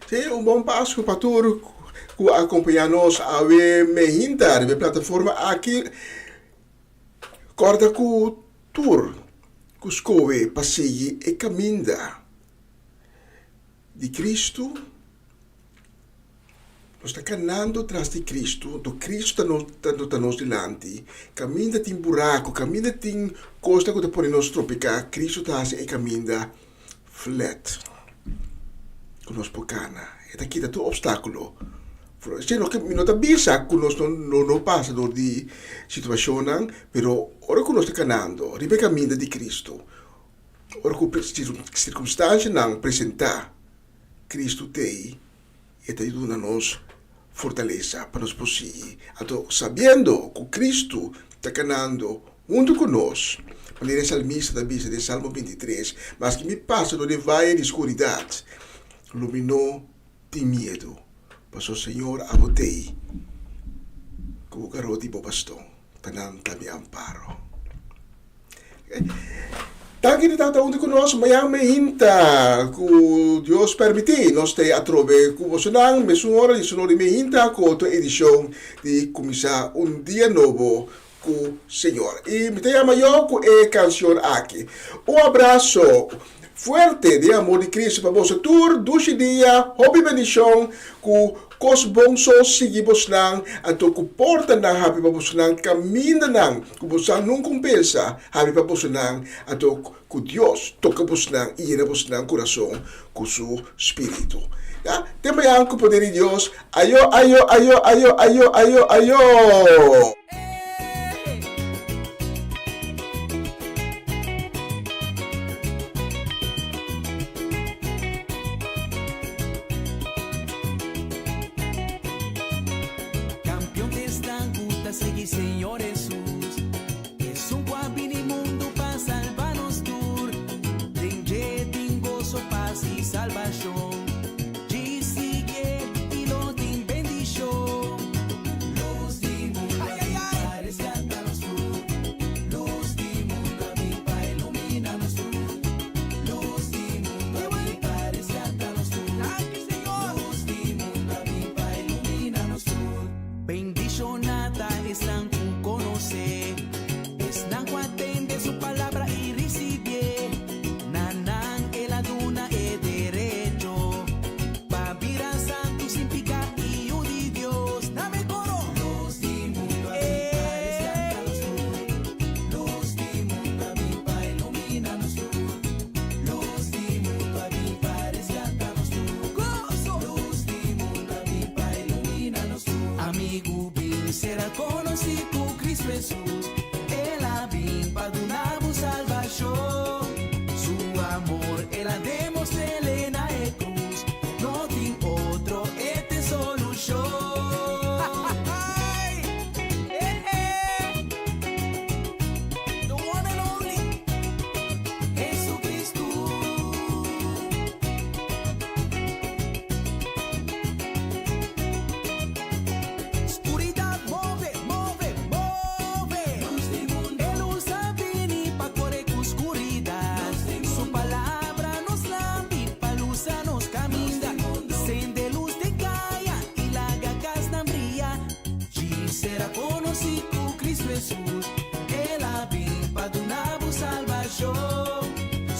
Sí, un bon Pasku pa tur ku a akompañá nos awe meinta riba e plataforma aki. Kòrda ku tur ku skohe pa sigui e kaminda di Kristu, nos ta kanando tras di Kristu, anto Kristu ta ta nos dilanti. Kaminda tin buraku, kaminda tin kosnan ku ta pone nos tropiká, Kristu ta hasi e kaminda flat ku nos por kana. E ta kita tur opstákulo. Si no mi no ta bisa ku nos no no pasa dor di situashonnan, pero ora ku nos ta kanando riba e kaminda di Kristu, ora ku sirkunstanshanan presentá, Kristu t'ei, e ta duna nos fortalesa pa nos por sigui. Anto, sabiendo ku Kristu ta kanando huntu ku nos, manera e salmista ta bisa den Salmo 23, Maske mi pasa dor den vaye di skuridat, lo mi no tin miedu, pasobra Señor abo t'ei ku bo garoti i bo baston, ta nan ta mi amparo. Danki di tabata huntu ku nos. Mañan mehinta, ku Dios permití, nos ta atrobe ku bosonan mesun ora di sunor di mehinta ku otro edishon di Kuminsá un Dia Nobo ku Señor. I mi ta yama yo ku e kanshon aki. Un abraso fuerte den amor di Cristo pa boso tur. Dushi dia, hopi bendishon ku Kos bon so sigui bosnan, anto ku portanan habri pa bosonan, kamindanan ku bosan nunka un pensa habri pa bosonan, anto ku Dios toka bosnan i yena bosnan kurason ku su spiritu. Ya, te mañan ku poder di Dios. Ayo, ayo, ayo, ayo, ayo, ayo, ayo! Campeon t'esnan cu ta sigui Señor Jesus. Esun cu a bini mundu pa salba nos tur. Den dje tin goso, pas y salbacion. Djis siguié y lo tin bendicion. Luz di mundu a bin pa rescata nos tur. Luz di mundu a bin pa ilumina nos tur. Luz di mundu a bin pa rescata nos tur. Luz di mundu a bin pa ilumina nos tur. Bendiciona ta esnan cu conoce, esnan cu atende su palabra y ricibié. Na nan el a duna e derecho pa bira santu sin pica y yu di Dios. Dame coro! Luz di mundu a bin pa rescata nos tur. Luz di mundu a bin pa ilumina nos tur. Luz di mundu a bin pa rescata nos tur. Gozo! Luz di mundu a bin pa ilumina nos tur. Amigu bin sera conoci cu Cristo Jesus. El a bin pa duna bo salbacion. Su amor el a demostr'ele na e cruz. No tin otro, e t'e solucion. Eh eh. The one and only Jesucristo. Scuridad move, move, move. E luz a bini pa core cu scuridad. Su palabra nos lampi pa lusa nos caminda. Sende luz den caya y laga casnan bria. Djis sera conoci cu Cristo Jesus. El a bin pa duna bo salbacion.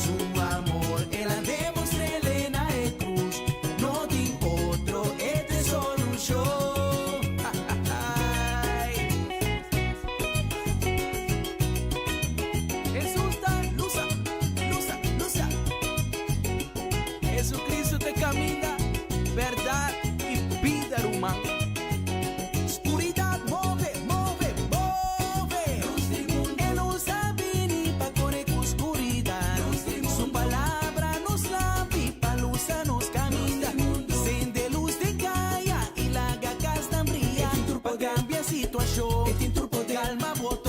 Su amor el a demostr'ele na e cruz. No tin otro, e t'e solucion. Jesus ta lusa, lusa, lusa. Jesucristo t'e caminda, berdad y bida, ruman. Scuridad move, move, move. E luz a bini pa core cu scuridad. Su palabra nos lampi pa lusa nos caminda. Sende luz den caya y laga casnan bria. Pa cambia situacion, calma bo.